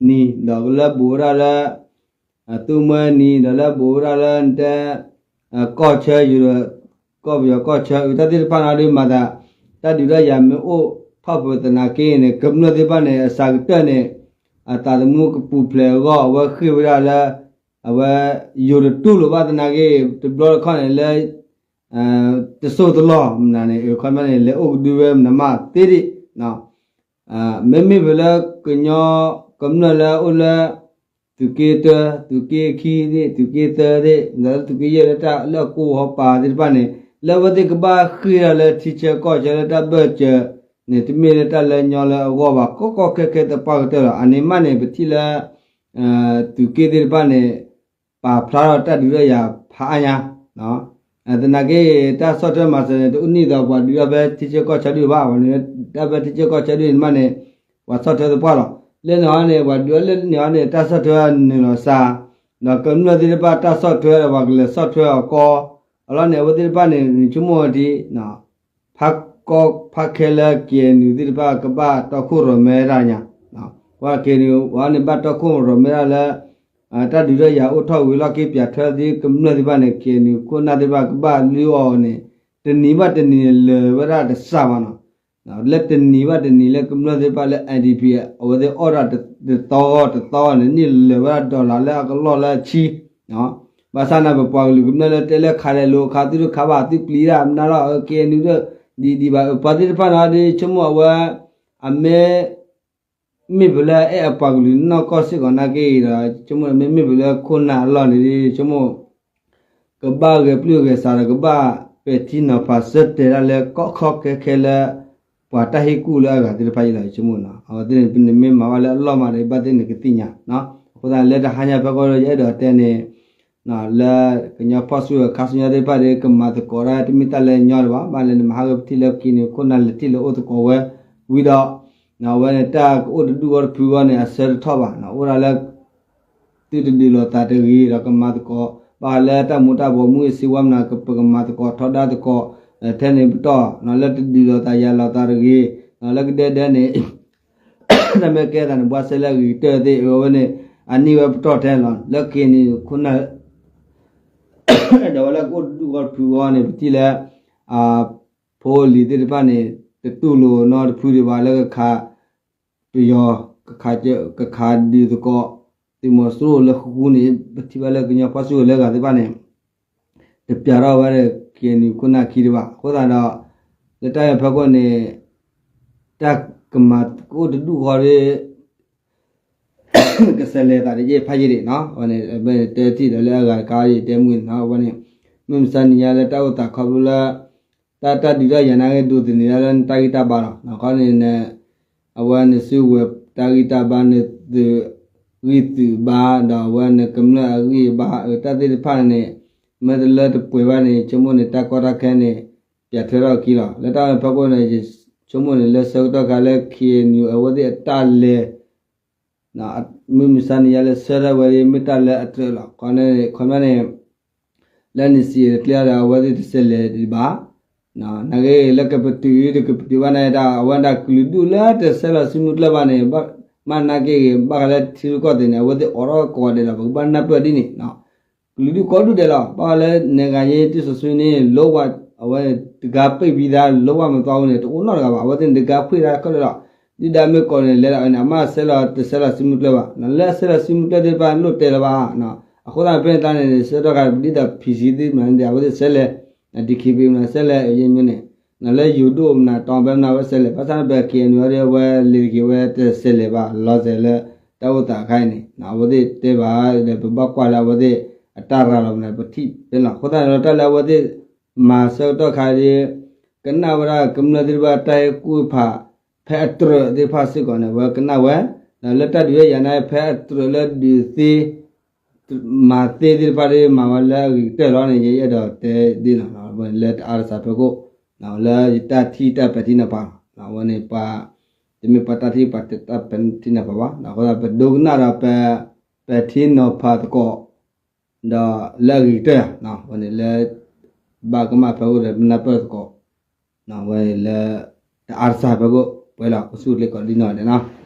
နံၤ ဒီးလၢဘူးဝဲဒၣ်လၢ အသူမွဲနံၤ ဒီးလၢဘူးဝဲဒၣ်လၢနတဲ ကီၢ်ဆၢယိၤဒီး ကီၢ်ပယီၤကီၢ်ဆၢ အတၢ်သ့ၣ်တဖၣ်န့ၣ်ဒ်မၤသး တၢ်ဒုးတၢ်ယၤမ့ၢ်အိၣ်ထီၣ်ဖဲသနာ်က့န့ၣ် ကမျၢၢ်သ့ၣ်တဖၣ်န့ၣ် အစှၤကတၢၢ်န့ၣ် အသးသမူကပူၤဖျဲးအဂီၢ် အဝဲဃ့ၢ်ဝဲဒၣ်လၢ အဝဲယိၤတတူၢ်လိာ်ဘၣ်သနာ်က့ တဘျီတခီၣ်န့ၣ်လၢ တစိၢ်တလီၢ်မနုၤန့ၣ် အခီပညီန့ၣ် လဲၤအိၣ်ကဒုဝဲမနုၤမးသ့ဒံး မ့မ့ၢ်ဖဲလၢကညီကမျၢၢ်လၢအအိၣ်လၢ သုးက့တၢ သုးက့ခံသ့ၣ် သုးက့သၢသ့ၣ် ဒီးလၢသုးက့ယဲၢ်လၢတၢ်လၢအကိးဟီပာ်သ့ၣ်တဖၣ်န့ၣ် လၢအဝဲသ့ၣ်ကဘၣ်ဃ့ၢ်ဒီးလၢထံဆၢကီၢ်ဆၢလၢတၢ်ဘၢၣ်စၢၤန့ၣ် တမ့ၢ်လၢတၢ်လၢညီလၢအဂီၢ်ဘၣ် ကီကီခဲခဲသပှၢ်ကတၢၢ်လီၤ. အန့ၣ်မးန့ၣ် ပထံၣ်လၢ သုးက့သ့ၣ်တဖၣ်န့ၣ် ပာ်ဖျါထီၣ်တၢ်ဒုးတၢ်ယၤဖးအါညါ သနာ်က့ တၢ်ဆီၣ်ထွဲမၤစၢၤန့ၣ် တအိၣ်န့ၢ်ဒီးပှၤဒုးတၢ်ဖဲထံဆၢကီၢ်ဆၢဒုးဘၣ် ပှၤန့ၣ် တၢ်ဖဲထံဆၢကီၢ်ဆၢဒုးန့ၣ်မးန့ၣ် ပှၤဆီၣ်ထွဲသပှၢ်လီၤ. လၢန့ၣ်ဟီန့ၣ် ပှၤဒုးတၢ်လၢန့ၣ်ဟီန့ၣ် တၢ်ဆီၣ်ထွဲနုာ်လီၤစှၤ ဒီးကမျၢၢ်သ့ၣ်တဖၣ်တၢ်ဆီၣ်ထွဲဒီးပှၤကလဲၤဆီၣ်ထွဲအီၤကီ အလီၢ်န့ၣ် အဝဲသ့ၣ်တဖၣ်န့ၣ် နဆိကမိၣ်ဝဲဒ် ဖးကီဖးခဲလၢ KNU သ့ၣ်တဖၣ်ကဘၣ်တီခိၣ်ရိၣ်မဲတၢ်ညါ ပှၤ KNU ဝဲန့ၣ်ဘၣ်တီခိၣ်ရိၣ်မဲတၢ်လၢ တၢ်ဒုးတၢ်ယၤအိၣ်ထီၣ်ဝံၤလီၢ်ခံပၠးထွဲသ့ၣ်ကမျၢၢ်သ့ၣ်တဖၣ်န့ၣ် KNU ခိၣ်နၢ်သ့ၣ်တဖၣ်ကဘၣ်လုၢ်အီၣ်န့ၣ် တနံၤဘၣ်တနံၤန့ၣ်လၢာ်ဝဲဒၣ်တစှၤဘၣ်နီၤ လၢတနံၤဘၣ်တနံၤလၢကမျၢၢ်သ့ၣ်တဖၣ်လၢ IDP အဝဲသ့ၣ်အီၣ်ဒၣ်တသီဂီၢ်တသီဂီၢ်န့ၣ် န့ၢ်လၢာ်ဝဲဒၣ် dollar လၢအကလီၢ်လၢအဆံ ဘၣ်ဆၣ်န့ၣ် ပပှၤကလုာ်ကမျၢၢ်လၢတဲလၢခးလဲၣ်လိာ်ခးသုတခးဘၣ်သုပျံၤဒၣ်မနုၤလီၤ KNU ဒ်ဒံးဘၣ် ပှၤသ့ၣ်တဖၣ်န့ၣ်ဒီး ဆိကမိၣ်အဝဲ အမ့ၢ် မ့ၢ်ဖဲလၢအဲၣ်အပှၤကလုာ်နီၢ်ကီၢ်စ့ၢ်ကီးနာ်က့ဒီး ဆိကမိၣ်မ့မ့ၢ်ဖဲလၢခိၣ်နၢ်အလီၢ်န့ၣ်ဒီး ဆိကမိၣ် ကဘၣ်ဂဲၤပျုၢ်ဂဲၤဆးဒီး ကဘၣ်ပဲာ်ထံနီၤဖးဆၢတဲာ်ဒၣ်လၢကီကီခဲခဲလၢ ပှၤတၢ်ဟ့ၣ်ကူၣ်လၢအဂၤသ့ၣ်တဖၣ်အံၤလီၤ ယဆိကမိၣ်နီၤ အဝဲသ့ၣ်န့ၣ်မ့ၢ်မၤဘၣ်လၢအလီၢ်မးဒီး ဘၣ်သ့ၣ်န့ၣ်ကသ့ၣ်ညါ အဃိသတးလၢတဟါညါဖဲကီၢ်ဒီး ယအဲၣ်ဒိးတဲန့ၣ် လၢကညီဖီၣ်စုကဝဲၤခါဆူညါသ့ၣ်တဖၣ်ဒီး ကမၤသကိးတၢ်တမ့ၢ်တၢ်လၢညီလၢၤဘၣ် ဘၣ်လဲၣ်န့ၣ် မဟါဂီၤပထံၣ်လၢ KNU ခိၣ်နၢ်လဲၤထံၣ်လဲၤအိၣ်သကိးဝဲ ဝံၤဒီး အဝဲန့ၣ်တၢ်ကအိၣ်တဒူၣ်ဂီၢ်တဖုဂီၢ်န့ၣ် အဆၢတထီၣ်ဘၣ် အိၣ်ဒၣ်လၢ သုတဒုးလိာ်သးတဂ့ၤဒီးကမၤသကိး ဘၣ်ဃးလၢတၢ်မူၤတၢ်ဘှီးမူးအစ့ဝါမနၤ ပကမၤသကိးထီဒါသကိး ထဲန့ၣ်ပတီၢ် လၢတဒုးလိာ်သးယၤလိာ်သးတဂ့ၤ လၢကဒဲဒဲန့ၣ် တၢ်မ့ၢ်ကဲသးန့ၣ် ဘှါစဲလၢအဂ့ၤကတၢၢ်သ့ၣ် အဝဲန့ၣ် အန့ၢ်ဝဲပတီၢ်ထဲလီၤ လၢ KNU ခိၣ်နၢ် ဒီးဝဲလၢကအိၣ်တဒူၣ်ဂီၢ်တဖုဂီၢ်န့ၣ် ပထံၣ်လၢ ဖိလံၤသ့ၣ်တဖၣ်န့ၣ် တတူၢ်လိာ်နီတဖုဒံးဘၣ်လၢကခး ပယီၤ ကခးဒုးသကိး သုးမီၤစိရိၤလၢဃူဃူန့ၣ် ပထံၣ်ဘၣ်လၢကညီဖီၣ်စုကဝဲၤလၢအဂၤသ့ၣ်တဖၣ်န့ၣ် တပျးထီၣ်ဝဲဒီး KNU ခိၣ်နၢ်ခံဒံးဘၣ် အဃိသတးဒီး လၢတၢ်အံၤဖီခိၣ်န့ၣ် တၢ်ကမၤကအိၣ်တဒူၣ်ဃီဒီး ကဆဲးလဲၤသးတက့ၢ်ဖးယံာ်ဒံးနီၤ, အဝဲန့ၣ် တဲထံၣ်ဒီးလၢအဂၤတခါယတဲမုၢ်န့ၣ်နီၤ, အဝဲန့ၣ် မုၢ်မဆါနံၤညါလၢတၢ်အိၣ်သးခီဖျိလၢ တၢ် တၢ်ဒုးတၢ်ယၤနာ်က့ ဒိးသန့ၤဒၣ်လၢနတၢ်ဂံၢ်တၢ်ဘါလီၤ. ခီန့ၣ် အဝဲနစုကဝဲၤတၢ်ဂံၢ်တၢ်ဘါ နသုးဂံၢ်သုးဘါ ဒီးအဝဲနကမျၢၢ်အဂံၢ်အဘါ တၢ်သ့ၣ်တဖၣ်န့ၣ် မ့ၢ်တလၢတပှဲၤဘၣ်န့ၣ် ဆိကမိၣ်န့ၣ် တၢ်ကီတၢ်ခဲန့ၣ် ပၠးထွဲထီၣ်အခံလီၤ. လၢတၢ်ဖီခိၣ်န့ၣ် ယဆိကမိၣ်န့ၣ် လၢဆၢကတီၢ်ခါလၢ ခ့ၣ်အဲၣ်ယူၣ် အဝဲသ့ၣ်အတၢ်လဲၤ မုၢ်မဆါနံၤညါလၢဆှၢထီၣ်ဝဲဒၣ် မ့ၢ်တၢ်လၢအတြၢၤလီၤ. ခီန့ၣ် ခီပညီန့ၣ် လၢနစံးတကျဲဒီး အဝဲသ့ၣ်တဆဲးလဲၤဒံးဘၣ်. နာ်က့ လၢကပတုာ်အံၤ တကပတုာ်ဘၣ်န့ၣ်ဒီး အဝဲဒၣ်ကလုာ်ဒူၣ်လၢတဆဲးလီၤစုမုၢ်ကျၢၢ်ဘၣ်န့ၣ် ဘၣ်မၤနာ်က့ဂ့ၤ ဘၣ်ဃးလၢထံရူၢ်ကီၢ်သဲးန့ၣ် အဝဲသ့ၣ်အိးထီၣ်ကိးဂၤဒဲးလီၤ. ပကဘၣ်နၢ်ပၢၢ်ဒ်န့ၣ် ကလုာ်ဒူၣ်ကိးဒူၣ်ဒဲးလီၤ. ဘၣ်ဃးလၢ နဲၣ်ဂၤယ့ တၢ်စီဆှံန့ၣ် လိဝဲ အဝဲတဂၤပ့ၢ်ဘံသး လိဝဲမသွါဝဲန့ၣ် တအိၣ်နီတဂၤဘၣ်. အဝဲသ့ၣ်န့ၣ် တဂၤဖှ့ၣ်တၢ်ခဲလၢာ်လီၤ. ဒုၣ်ဒါမ့ၢ်ကိးန့ၣ် လဲၤဒၣ်ဝဲန့ၣ် အမ့ၢ်ဆဲးလီၤတဆဲးလီၤစုမုၢ်ကျၢၢ်ဘၣ်. လၢအဆဲးလီၤစုမုၢ်ကျၢၢ်သ့ၣ်တဖၣ် လိၣ်တဲလၢၤဘၣ်. အဃိသတးန့ၣ် ဖဲန့ၣ်တၢ်န့ၣ် ဆၢကတီၢ်ခါ ဒ်သိး ဖံၣ်စံသ့ၣ်မနုၤန့ၣ် အဝဲသ့ၣ်ဆဲးလဲၤ ဒံၣ်ခံဘ့ၣ်မနုၤ ဆဲးလဲၤယဲၢ်မနုၤန့ၣ် လၢယိၤဒိၣ်မနုၤ တီၤဖဲမနုၤ အဝဲဆဲးလဲၤ ဘၣ်ဆၣ်န့ၣ် ပ ခ့ၣ်အဲၣ်ယူၣ် အဝဲ အဝဲလဲၤတက့ၢ် အဝဲတဆဲးလဲၤဘၣ် လီၤစဲးလၢ တၢ်အိၣ်သးအခါအံၤန့ၣ် အဝဲသ့ၣ်တဲဘၣ်ဒီး ပဘၣ်ကွၢ်လၢအဝဲသ့ၣ် အတၢ်ရၤလီၤမနုၤ ပထံၣ်ဖဲန့ၣ်လီၤ. အဃိသတးန့ၣ်ဒီး တၢ်လၢအဝဲသ့ၣ် မၤဆၢကတီၢ်ခါဒ် ကနၣ်ဝဲဒၣ်ကမျၢၢ်သ့ၣ်တဖၣ် တၢ်ဟ့ၣ်ကူၣ်ဖး ဖဲအတြၢၤသ့ၣ်တဖၣ်စ့ၢ်ကီးန့ၣ် အဝဲကနၣ်ဝဲ ဒီးလၢတၢ်ဒုးတၢ်ယၤနာ်က့ ဖဲအတြၢၤလၢဒုးသ့ မၤသ့သ့ၣ်တဖၣ်ဒီး မၤဝဲလၢအဂ့ၤကတၢၢ်လီၤန့ၣ် ယအဲၣ်ဒိးတဲဒ်န့ၣ်လီၤ. လၢတၢ်အါတစှၤဖီခိၣ် လၢယတၢ်ထံၣ်တၢ်ပဲာ်ထံနီၤဖးလီၤ. အဝဲန့ၣ်ပှၤ တမ့ၢ်ပှၤတၢ်ထံၣ်ပှၤတၢ်ပဲာ်ထံနီၤဖးဘၣ်. အဃိသတး ပဒိကနၣ်ဒီးပ ပဲာ်ထံနီၤဖးသကိး ဒီးလၢအဂ့ၤကတၢၢ် အဝဲန့ၣ်လၢ ဘၣ်ကမၣ်ဖီခိၣ်ဒီး ပနၢ်ပၢၢ်သကိး အဝဲန့ၣ်လၢ တၢ်အါတစှၤဖီခိၣ် ပှဲၤလီၤ ပဆူၣ်ချ့ကိးဒ်နီၢ်ဂၤဒဲးနီၤ.